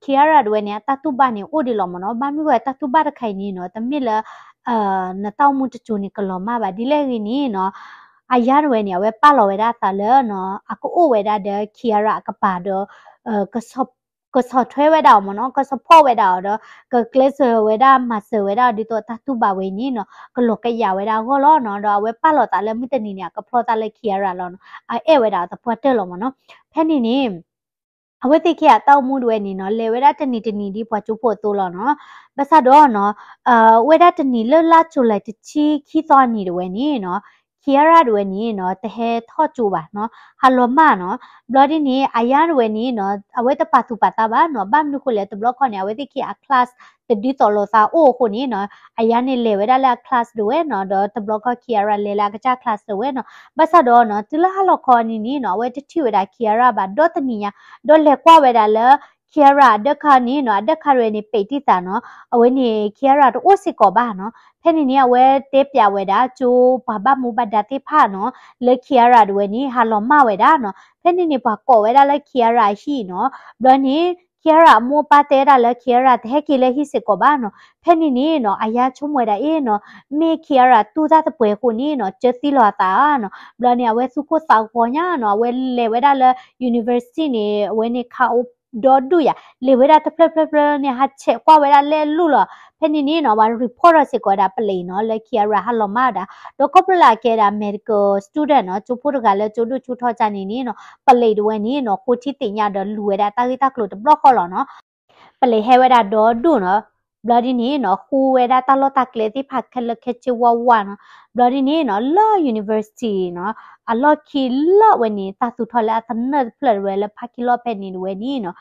Kiara ဒၣ်ဝဲန့ၣ် အတၢ်တူၢ်ဘၣ်န့ၣ် အိၣ်ဒံးလီၤမ့ၢ်နီၤ, ဘၣ်မနုၤဃိတၢ်တူၢ်ဘၣ်တခါအံၤန့ၣ်နီၤ တမ့ၢ်လၢ နတၢ်အိၣ်မူတစိၤန့ၣ် ကလီၤမၢ်ဘၣ် ဒ်လဲၣ်ဂ့ၤန့ၣ်နီၤ, အယၤဒၣ်ဝဲန့ၣ် အဝဲပာ်လီၤဝဲဒၣ်အသးလၢနီၤ အကအိၣ်ဝဲဒၣ်ဒီး Kiara အကပၤဒီး ကဆီၣ်ထွဲဝဲဒၣ်အီၤမ့ၢ်နီၤ, က support ဝဲဒၣ်အီၤဒီး ကကျဲးစၢးဝဲဒၣ် မၤစၢၤဝဲဒၣ်အီၤ ဒ်သိးတၢ်တူၢ်ဘၣ်ဝဲန့ၣ်နီၤ ကလီၤကယာ်ဝဲဒၣ်အဂီၢ်လီၤနီၤ. ဒီးအဝဲပာ်လီၤသးလၢမုၢ်တနံၤန့ၣ် အကဖျီသးလၢ Kiara လီၤနီၤ, အအဲၣ်ဝဲဒၣ်အီၤသပှၢ်တၢၢ်လီၤမ့ၢ်နီၤ. ဖဲန့ၣ်န့ၣ် အဝဲသ့ၣ်ခံဂၤအတၢ်အိၣ်မူဒၣ်ဝဲန့ၣ်နီၤ လဲၤဝဲဒၣ်တနံၤတနံၤဒ်ပှၤကၠိဖိအသိးလီၤနီၤ. ဘၣ်ဆၣ်ဒီးနီၤ အဝဲဒၣ်တနံၤလၢလါ July တဆံခံသီအနံၤဒၣ်ဝဲန့ၣ်နီၤ Kiara ဒၣ်ဝဲန့ၣ်နီၤ တဟဲထီၣ်ကၠိဘၣ်နီၤ, ဟးလီၤမၢ်နီၤ. ဘျီဒ်န့ၣ် အယၤဒၣ်ဝဲန့ၣ်နီၤ အဝဲတပာ်သူၣ်ပာ်သးဘၣ်နီၤ, ဘၣ်မနုၤဃိလဲၣ် တဘျီခီန့ၣ် အဝဲသ့ၣ်ခံဂၤအ class တဒုသိးလိာ်သးအိၣ်အဃိန့ၣ်နီၤ အယၤန့ၣ်လဲၤဝဲဒၣ်လၢအ class ဒၣ်ဝဲနီၤ, ဒီးတဘျီခီ Kiara လဲၤလၢအကစၢ် class ဒၣ်ဝဲနီၤ. ဘၣ်ဆၣ်ဒီးနီၤ တုၤလၢဟါလီၤခီအနံၤန့ၣ်နီၤ အဝဲတထံၣ်ဝဲဒၣ် Kiara ဘၣ်ဒီတနံၤညါ, ဒီးလဲၤကွၢ်ဝဲဒၣ်လၢ Kiara အဒၢးခါန့ၣ်နီၤ အဒၢးခါဒၣ်ဝဲန့ၣ် ပိတ်တံၢ်သးနီၤ, အဝဲန့ၣ် Kiara တအိၣ်စ့ၢ်ကီးဘၣ်နီၤ. ဖဲန့ၣ်န့ၣ် အဝဲတဲပျးဝဲဒၣ် ကၠိပှၤဘၣ်မူဘၣ်ဒါသ့ၣ်တဖၣ်နီၤ လၢ Kiara ဒၣ်ဝဲန့ၣ် ဟးလီၤမၢ်ဝဲဒၣ်နီၤ. ဖဲန့ၣ်န့ၣ် ပှၤကိးဝဲဒၣ်လၢ Kiara အဟံၣ်နီၤ. ဘျီန့ၣ် Kiara အမိၢ်အပၢ်တဲဝဲဒၣ်လၢ Kiara တဟဲက့ၤလၢဟံၣ်စ့ၢ်ကီးဘၣ်နီၤ. ဖဲန့ၣ်န့ၣ်နီၤ အယၤဆိကမိၣ်ဝဲဒၣ်အ့ၣ်နီၤ မ့ၢ် Kiara တူၢ်တၢ်သပှဲၤအဃိန့ၣ်နီၤ ကၢသံလီၤအသးနီၤ. ဘျီန့ၣ် အဝဲသူၣ်ကိၢ်သးဂီၤညါနီၤ အဝဲလဲၤဝဲဒၣ်လၢ university န့ၣ် အဝဲန့ၣ်ခးအိၣ်ဒီဒူၣ်ယၤ လဲၤဝဲဒၣ်တဖျၢၣ်ဖျၢၣ်ဖျၢၣ်န့ၣ် ဟးဆဲးကွၢ်ဝဲဒၣ်လၢအလူၢ်လီၤ. ဖဲန့ၣ်န့ၣ်နီၤ ပှၤ report ထီၣ်စ့ၢ်ကီးဝဲဒၣ်ပလံးနီၤ လၢ Kiara ဟးလီၤမၢ်ဝဲဒၣ် ဒီးခီဖျိလၢအကဲဒၣ် medical student နီၤ ကၠိဖိတဂၤလၢကၠိဒိၣ်ကၠိထီကၢန့ၣ်န့ၣ်နီၤ ပလံးဒၣ်ဝဲန့ၣ်နီၤ ဃိထံသ့ၣ်ညါဒီးလူၤဝဲဒၣ်တၢ်ဂ့ၢ်တၢ်ကျိၤတဘျီဃီလီၤနီၤ. ပလံးဟဲဝဲဒၣ်ဒီဒူၣ်နီၤ ဘျီဒ်န့ၣ်နီၤ ဃူဝဲဒၣ်တၢ်လီၢ်တၢ်ကျဲသ့ၣ်တဖၣ်ခဲလၢာ်ခဲဆ့ဝးဝးနီၤ. ဘျီဒ်န့ၣ်နီၤ လၢ university နီၤ အလီၢ်ခံလၢအဝဲန့ၣ် တၢ်သူၣ်ထီၣ်လၢအသနၢၣ်တဖျၢၣ်တဝဲလၢ parking lot ဖဲန့ၣ်တဝဲန့ၣ်နီၤ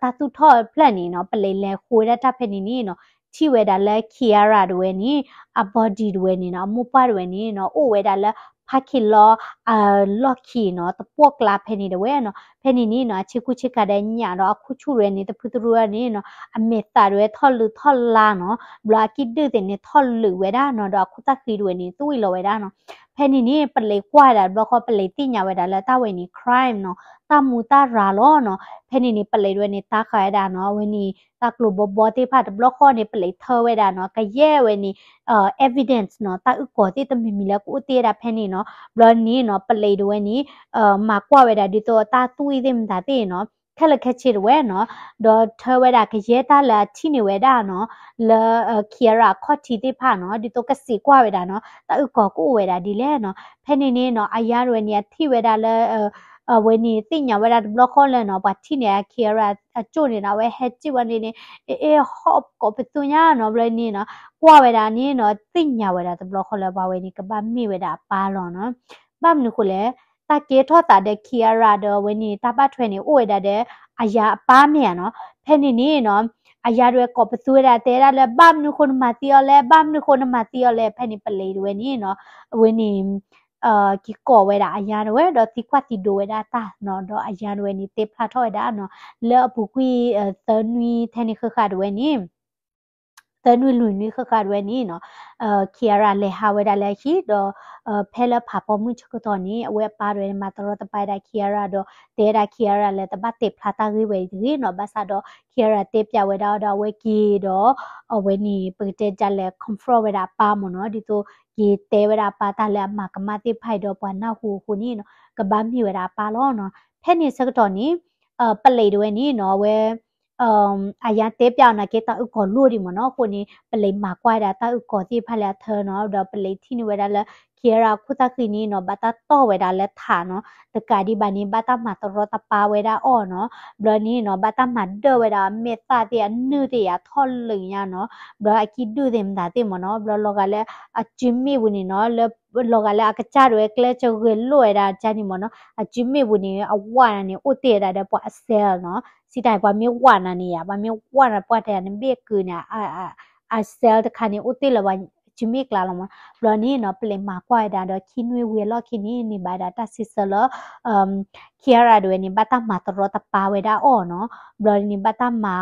တၢ်သူၣ်ထီၣ်တဖျၢၣ်န့ၣ်နီၤ ပလံးလဲၤဃူဝဲဒၣ်တၢ်ဖဲန့ၣ်န့ၣ်နီၤ ထံၣ်ဝဲဒၣ်လၢ Kiara တဝဲန့ၣ် အ body တဝဲန့ၣ်နီၤ အမိၢ်ပှၢ်တဝဲန့ၣ်နီၤ အိၣ်ဝဲဒၣ်လၢ parking lot အလီၢ်ခံနီၤ တပှီၢ်ကျါဖဲန့ၣ်တဝဲနီၤ. ဖဲန့ၣ်န့ၣ်နီၤ အဆ့ကူဆ့ကၤဒီးညၣ်ဒီး အခူၣ်ဆူၣ်တဝဲန့ၣ် တဖုတရူၢ်န့ၣ်နီၤ အမဲာ်သးတဝဲထီၣ်လုးထီၣ်လါနီၤ ဘျီအကံၣ်ဒုၣ်သ့ၣ်န့ၣ် ထီၣ်လုးဝဲဒၣ်နီၤ ဒီးအခူၣ်သၣ်ဃံတဝဲန့ၣ် သွံၣ်လီၤဝဲဒၣ်နီၤ. ဖဲန့ၣ်န့ၣ် ပလံးကွၢ်ဝဲဒၣ်တဘျီဃီ ပလံးသ့ၣ်ညါဝဲဒၣ်လၢတၢ်ဝဲန့ၣ် crime နီၤ တၢ်မူတၢ်ရၤလီၤနီၤ. ဖဲန့ၣ်န့ၣ် ပလံးတဝဲန့ၣ် တၢ်ဃာ်ဝဲဒၣ်နီၤ အဝဲန့ၣ် တၢ်ကျိၤဘီဘီသ့ၣ်တဖၣ်တဘျီဃီန့ၣ် ပလံးထၢဝဲဒၣ်နီၤ ကယဲၢ်ဝဲန့ၣ် evidence နီၤ တၢ်အုၣ်ကီၤသ့ၣ်တမံၤမံၤလၢကအိၣ်တ့ၢ်ဝဲဒၣ်ဖဲန့ၣ်နီၤ. ဘျီန့ၣ်နီၤ ပလံးတဝဲန့ၣ် မၤကွၢ်ဝဲဒၣ်ဒ်သိးတၢ်သွံၣ်သ့ၣ်မတၤသ့ၣ်နီၤ ခဲလၢာ်ခဲဆ့တဝဲနီၤ ဒီးထၢဝဲဒၣ်ကယဲၢ်တၢ်လၢအထံၣ်န့ၢ်ဝဲဒၣ်နီၤ လၢ Kiara အခီၣ်ထံးသ့ၣ်တဖၣ်နီၤ ဒ်သိးကစံးကွၢ်ဝဲဒၣ်နီၤ တၢ်အုၣ်ကီၤကအိၣ်ဝဲဒၣ်ဒ်လဲၣ်နီၤ. ဖဲန့ၣ်န့ၣ်နီၤ အယါတဝဲန့ၣ် အထံၣ်ဝဲဒၣ်လၢ အဝဲန့ၣ်သ့ၣ်ညါဝဲဒၣ်တဘျီဃီလၢနီၤ ပှၤထံၣ်န့ၢ် Kiara အကၠိၣ်န့ၣ်နီၤ အဝဲဟဲစံၣ်ဝဲန့ၣ်န့ၣ် အ့ၣ် ဟီၣ်ကိးပသူညါနီၤ ဘျီန့ၣ်နီၤ ကွၢ်ဝဲဒၣ်န့ၣ်နီၤ သ့ၣ်ညါဝဲဒၣ်တဘျီဃီလၢပှၤဝဲန့ၣ် ကဘၣ်မ့ၢ်ဝဲဒၣ်အပၢ်လီၤနီၤ. ဘၣ်မနုၤဃိလဲၣ် တၢ်ကဲထီၣ်သးဒီး Kiara ဒီးအဝဲန့ၣ် တၢ်ဘၣ်ထွဲန့ၣ် အိၣ်ဝဲဒၣ်ဒီး အယါအပၢ်မ့ၢ်ဧါနီၤ. ဖဲန့ၣ်န့ၣ်နီၤ အယါတဝဲကိးပသူဝဲဒၣ် တဲဒၣ်လၢ ဘၣ်မနုၤဃိနမၤသံအီၤလဲၣ် ဘၣ်မနုၤဃိနမၤသံအီၤလဲၣ်. ဖဲန့ၣ်ပလံးတဝဲန့ၣ်နီၤ အဝဲန့ၣ် က့ၤကိးဝဲဒၣ်အယါတဝဲ ဒီးသံကွၢ်သံဒိးဝဲဒၣ်တၢ်နီၤ ဒီးအယါတဝဲန့ၣ် တဲဖျါထီၣ်ဝဲဒၣ်နီၤ လၢအပူၤကွံာ် သၢနွံထဲန့ၣ်ဃၣ်ဃၣ်တဝဲန့ၣ် သၢနွံလွံၢ်နွံဃၣ်ဃၣ်တဝဲန့ၣ်နီၤ Kiara လဲၤဟးဝဲဒၣ်လၢအဟံၣ် ဒီး ဖဲလၢဖးဖီမုၢ်ဆၢကတီၢ်န့ၣ် အဝဲအပၢ်တဝဲန့ၣ် မၤတရီတပါဝဲဒၣ် Kiara ဒီး တဲဝဲဒၣ် Kiara လၢတဘၣ်တဲဖျါတၢ်ဂ့ၢ်ဝဲအံၤတဂ့ၤနီၤ ဘၣ်ဆၣ်ဒီး Kiara တဲပျးဝဲဒၣ်အီၤဒီး အဝဲက့ၤဒီး အဝဲန့ၣ် ပကတဲဒ်လဲၣ် confront ဝဲဒၣ်အပၢ်မ့ၢ်နီၤ ဒ်သိး က့ၤတဲဝဲဒၣ်အပၢ်တၢ်လၢအမၤကမၣ်သ့ၣ်တဖၣ်အံၤဒီး ပှၤနၢ်ဟူအဃိန့ၣ်နီၤ ကဘၣ်မ့ၢ်ဝဲဒၣ်အပၢ်လီၤနီၤ. ဖဲန့ၣ်ဆၢကတီၢ်န့ၣ် ပလံးတဝဲန့ၣ်နီၤ အဝဲ အယါတဲပျးအီၤနာ်က့ တၢ်အုၣ်ကီၤလိၣ်ဒံးမ့ၢ်နီၤ အဃိန့ၣ် ပလံးမၤကွၢ်ဝဲဒၣ်တၢ်အုၣ်ကီၤသ့ၣ်တဖၣ်လၢအထၢနီၤ ဒီးပလံးထံၣ်န့ၢ်ဝဲဒၣ်လၢ Kiara အခူၣ်သၣ်ဃံန့ၣ်နီၤ ဘၣ်တၢ်တီၢ်ဝဲဒၣ်လၢထးနီၤ တကးဒံးဘၣ်န့ၣ် ဘၣ်တၢ်မၤတရီတပါဝဲဒၣ်အီၤနီၤ ဘျီန့ၣ်နီၤ ဘၣ်တၢ်မၤဒၢၣ်ဝဲဒၣ်အမဲာ်သၣ်သ့ၣ် အနုၢ်သ့ၣ်ယါထီၣ်လၢညါနီၤ ဘျီအကံၣ်ဒုၣ်သ့ၣ်မတၤသ့ၣ်မ့ၢ်နီၤ ဘျီလီၤဂာ်လၢ အစုမ့ၣ်ပူၤန့ၣ်နီၤ လၢ လီၤဂာ်လၢအကစၢ်တဝဲကျဲစၢဂဲၤလိာ်ဝဲဒၣ်ကန့ၣ်မ့ၢ်နီၤ အစုမ့ၣ်ပူၤန့ၣ် အဝၣ်န့ၣ် အိၣ်တ့ၢ်ဝဲဒၣ်ဒီးပှၤအ cell နီၤ စံးတၢ်ပှၤမ့ၢ်ဝၣ်နၤန့ၣ်ယါ ပှၤမ့ၢ်ဝၣ်နၤပှၢ်တဲနဘ့ၣ်ကုာ်န့ၣ် အ cell တခါန့ၣ် အိၣ်တ့ၢ်လၢပှၤစုမ့ၣ်ကျါလီၤမ့ၢ် ဘျီန့ၣ်နီၤ ပလံးမၤကွၢ်ဝဲဒၣ်ဒီးခံနွံဝံၤအလီၢ်ခံန့ၣ် န့ၢ်ဘၣ်ဒၣ်တၢ်စံးဆၢလၢ Kiara တဝဲန့ၣ် ဘၣ်တၢ်မၤတရီတပါဝဲဒၣ်အီၤနီၤ ဘျီန့ၣ် ဘၣ်တၢ်မၤ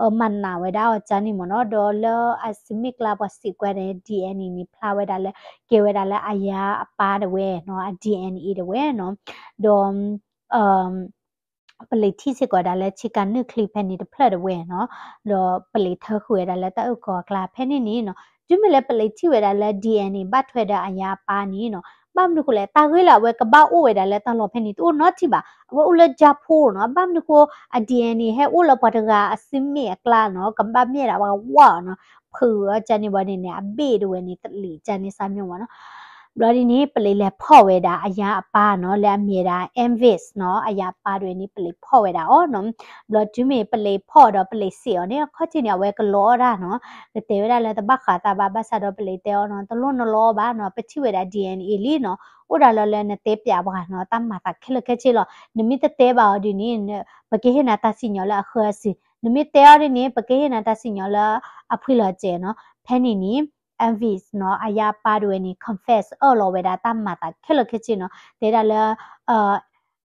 အမၤနာ်ဝဲဒၣ်အီၤကန့ၣ်မ့ၢ်နီၤ ဒီးလၢအစုမ့ၣ်ကျါပှၤစံးကွၢ်န့ၣ် DNA န့ၣ် ဖျါဝဲဒၣ်လၢ ကဲဝဲဒၣ်လၢအယါအပၢ်တဝဲနီၤ အ DNA တဝဲနီၤ ဒီး ပလံးထံၣ်စ့ၢ်ကီးဒၣ်လၢဆ့ကၤနုၢ်ချံဖဲန့ၣ်တဖျၢၣ်တဝဲနီၤ ဒီးပလံးထၢဃုာ်ဝဲဒၣ်လၢတၢ်အုၣ်ကီၤအကျါဖဲန့ၣ်န့ၣ်နီၤ တုၤမ့ၢ်လၢပလံးထံၣ်ဝဲဒၣ်လၢ DNA ဘၣ်ထွဲဒီးအယါအပၢ်န့ၣ်နီၤ ဘၣ်မနုၤဃိလဲၣ် တၢ်ဂ့ၢ်လၢအဝဲကဘၣ်အိၣ်ဝဲဒၣ်လၢတၢ်လီၢ်ဖဲန့ၣ် တအိၣ်နီတထံၣ်ဘၣ် အဝဲအိၣ်လၢ Jaipur နီၤ ဘၣ်မနုၤဃိ အ DNA ဟဲအိၣ်လၢပှၤတဂၤအစုမ့ၣ်အကျါနီၤ ကဘၣ်မ့ၢ်ဒၣ်ပှၤဝၣ်နီၤ ဖုးအီၤကန့ၣ်ဘၣ်န့ၣ်န့ၣ် အဘ့ၣ်တဝဲန့ၣ် တလံၤကန့ၣ်စၢ်မ့ၢ်ဝဲနီၤ ဘျီဒ်န့ၣ် ပလံးလဲၤဖီၣ်ဝဲဒၣ်အယါအပၢ်နီၤ လၢအမ့ၢ်ဒၣ် Anvis နီၤ အယါအပၢ်တဝဲန့ၣ် ပလံးဖီၣ်ဝဲဒၣ်အီၤနီၤ ဘျီတုၤမ့ၢ်ပလံးဖီၣ်ဒီးပလံးစံးအီၤန့ၣ် အခီၣ်ထံးန့ၣ် အဝဲကလီအီၣ်ဒၣ်နီၤ ကတဲဝဲဒၣ်လၢတဘၣ်ဃးသးဘၣ် ဘၣ်ဆၣ်ဒီးပလံးတဲအီၤနီၤ တလိၣ်နလီအီၣ်ဘၣ်နီၤ ပထံၣ်ဝဲဒၣ် DNA လံနီၤ အိၣ်ဒၣ်လီၤလၢနတဲပျးပှၤနီၤ တၢ်မၤသးခဲလၢာ်ခဲဆ့လီၤ နမ့ၢ်တတဲဘၣ်အီၤဒ်န့ၣ် ပကဟ့ၣ်နၤတၢ်စံၣ်ညီၣ်လၢအဃၢအစုး နမ့ၢ်တဲအီၤဒ်န့ၣ် ပကဟ့ၣ်နၤတၢ်စံၣ်ညီၣ်လၢအဖှံလီၤစဲးနီၤ ဖဲန့ၣ်န့ၣ် Anvis နီၤ အယါအပၢ်တဝဲန့ၣ် confess အၢၣ်လီၤဝဲဒၣ်တၢ်မၤသးခဲလၢာ်ခဲဆ့နီၤ တဲဒၣ်လၢ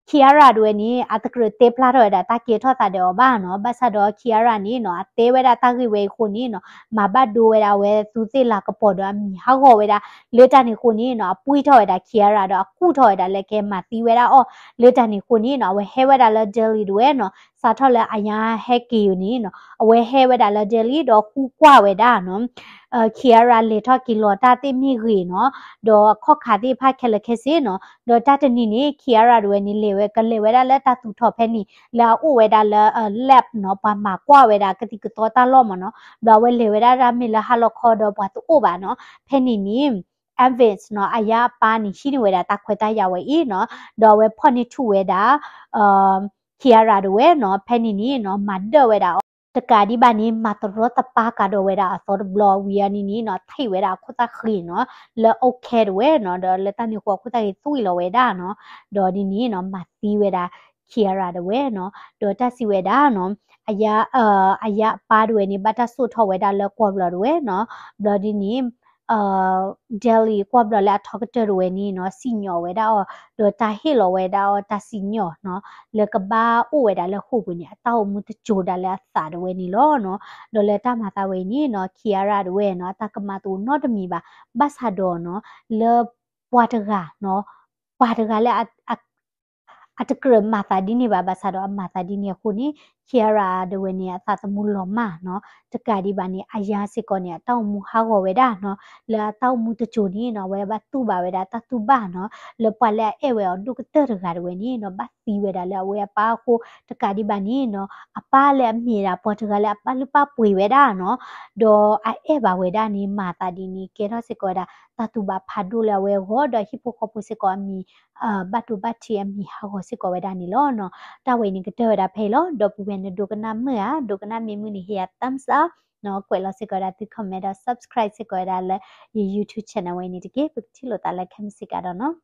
Kiara တဝဲန့ၣ် အတကြၢးတဲဖျါထီၣ်ဝဲဒၣ်တၢ်ကဲထီၣ်သးဒီးအီၤဘၣ်နီၤ ဘၣ်ဆၣ်ဒီး Kiara န့ၣ်နီၤ အတဲဝဲဒၣ်တၢ်ဂ့ၢ်ဝဲအံၤအဃိန့ၣ်နီၤ မၤဘၣ်ဒိဝဲဒၣ်အဝဲသူသ့ၣ်လၤကပီၤဒီးအမံၤဟးဂီၤဝဲဒၣ် လၢတၢ်န့ၣ်အဃိန့ၣ်နီၤ အပှံၢ်ထီၣ်ဝဲဒၣ် Kiara ဒီးအကူၣ်ထီၣ်ဝဲဒၣ်လၢကဲမၤသံဝဲဒၣ်အီၤ လၢတၢ်န့ၣ်အဃိန့ၣ်နီၤ အဝဲဟဲဝဲဒၣ်လၢ Delhi တဝဲနီၤ စးထီၣ်လၢအယါဟဲက့ၤအီၤန့ၣ်နီၤ အဝဲဟဲဝဲဒၣ်လၢ Delhi ဒီးဃုကွၢ်ဝဲဒၣ်နီၤ Kiara လဲၤထီၣ်က့ၤလီၤတၢ်သ့ၣ်မ့ၢ်ဂ့ၤနီၤ ဒီးအခီၣ်ခါသ့ၣ်တဖၣ်ခဲလၢာ်ခဲဆ့နီၤ ဒီးတၢ်တနံၤန့ၣ် Kiara တဝဲန့ၣ် လဲၤဝဲ ကလဲၤဝဲဒၣ်လၢတၢ်သူၣ်ထီၣ်ဖဲန့ၣ် လၢအအိၣ်ဝဲဒၣ်လၢ lab နီၤ ပှၤမၤကွၢ်ဝဲဒၣ်ကသံၣ်ကသီတၢ်လီၢ်မ့ၢ်နီၤ ဒီးအဝဲလဲၤဝဲဒၣ်တၢ်မ့ၢ်လၢဟါလီၤခီဒီးပှၤတအိၣ်ဘၣ်နီၤ ဖဲန့ၣ်န့ၣ် Anvis နီၤ အယါအပၢ်န့ၣ် ဟံးန့ၢ်ဝဲဒၣ်တၢ်ခွဲးတၢ်ယာ်ဝဲအံၤနီၤ ဒီးအဝဲဖီၣ်န့ၢ်ထူၣ်ဝဲဒၣ် Kiara တဝဲနီၤ ဖဲန့ၣ်န့ၣ်နီၤ မၤဒၢၣ်ဝဲဒၣ်အီၤ တကးဒံးဘၣ်န့ၣ် မၤတရီတပါကဒီးဝဲဒၣ်အသီတဘျီဝံၤအံၤန့ၣ်နီၤ ထံၣ်ဝဲဒၣ်အခိၣ်သၣ်ဃံနီၤ လၢ okay တဝဲနီၤ ဒီးလၢတၢ်န့ၣ်အဃိအခိၣ်သၣ်ဃံသွံၣ်လီၤဝဲဒၣ်နီၤ ဒီးဒ်န့ၣ်နီၤ မၤသံဝဲဒၣ် Kiara တဝဲနီၤ ဒီးတၢ်စံးဝဲဒၣ်နီၤ အယါ အယါအပၢ်တဝဲန့ၣ် ဘၣ်တၢ်စိာ်ထီၣ်ဝဲဒၣ်လၢကွီၢ်ဘျီတဝဲနီၤ ဘျီဒ်န့ၣ် Delhi ကွီၢ်ဘျီလၢအထီကတၢၢ်တဝဲန့ၣ်နီၤ စံၣ်ညီၣ်ဝဲဒၣ်အီၤ ဒီးတၢ်ဟ့ၣ်လီၤဝဲဒၣ်အီၤတၢ်စံၣ်ညီၣ်နီၤ လၢကဘၣ်အိၣ်ဝဲဒၣ်လၢဃိာ်ပူၤန့ၣ် အတၢ်အိၣ်မူတစိၤဒၣ်လၢအသးတဝဲန့ၣ်လီၤနီၤ ဒီးလၢတၢ်မၤသးဝဲအံၤန့ၣ်နီၤ Kiara တဝဲနီၤ အတၢ်ကမၤသကိးနီတမံၤဘၣ် ဘၣ်ဆၣ်ဒီးနီၤ လၢပှၤတဂၤနီၤ ပှၤတဂၤလၢ အတကြၢးမၤသးဒ်န့ၣ်ဘၣ် ဘၣ်ဆၣ်ဒီးအမၤသးဒ်န့ၣ်အဃိန့ၣ် Kiara တဝဲန့ၣ် အသးသမူလီၤမၢ်နီၤ တကးဒံးဘၣ်န့ၣ် အယါစ့ၢ်ကီးန့ၣ် အတၢ်အိၣ်မူဟးဂီၤဝဲဒၣ်နီၤ လၢအတၢ်အိၣ်မူတစိၤန့ၣ်နီၤ အဝဲဘၣ်တူၢ်ဘၣ်ဝဲဒၣ်တၢ်တူၢ်ဘၣ်နီၤ လၢပှၤလၢအအဲၣ်ဝဲအီၤဒိၣ်ကတၢၢ်တဂၤတဝဲန့ၣ်နီၤ ဘၣ်သံဝဲဒၣ်လၢအဝဲအပၢ်အဃိ တကးဒံးဘၣ်န့ၣ်နီၤ အပၢ်လၢအမ့ၢ်ဒၣ်ပှၤတဂၤလၢအပာ်လုၢ်ပာ်ပှ့ၤဝဲဒၣ်နီၤ ဒီးအအဲၣ်ဘၣ်ဝဲဒၣ်န့ၣ် မၤသးဒ်န့ၣ် ကဲထီၣ်စ့ၢ်ကီးဝဲဒၣ် တၢ်တူၢ်ဘၣ်ဖးဒိၣ်လၢအဝဲအဂီၢ် ဒီးဟံၣ်ဖိဃီဖိစ့ၢ်ကီးအမံၤ ဘၣ်ဒိဘၣ်ထံးအမံၤဟးဂီၤစ့ၢ်ကီးဝဲဒၣ်န့ၣ်လီၤနီၤ. တၢ်ဝဲအံၤန့ၣ်ကတၢၢ်ဝဲဒၣ်ဖဲအံၤလီၤ. ဒီပုၢ်ဝဲၢ်နဒိကနၣ်မုာ်ဧါ, ဒိကနၣ်မ့ၢ်မုာ်န့ၣ် ဟ့ၣ်ယၤ thumbs up နီၤ, ကွဲးလီၤစ့ၢ်ကီးဝဲဒၣ်သု comment ဒီး subscribe စ့ၢ်ကီးဝဲဒၣ်လၢ ယ YouTube channel ဝဲအံၤန့ၣ်တက့ၢ်. ပကထံၣ်လိာ်သးလၢခဲမုၢ်ဆ့ကၤဒီးနီၤ.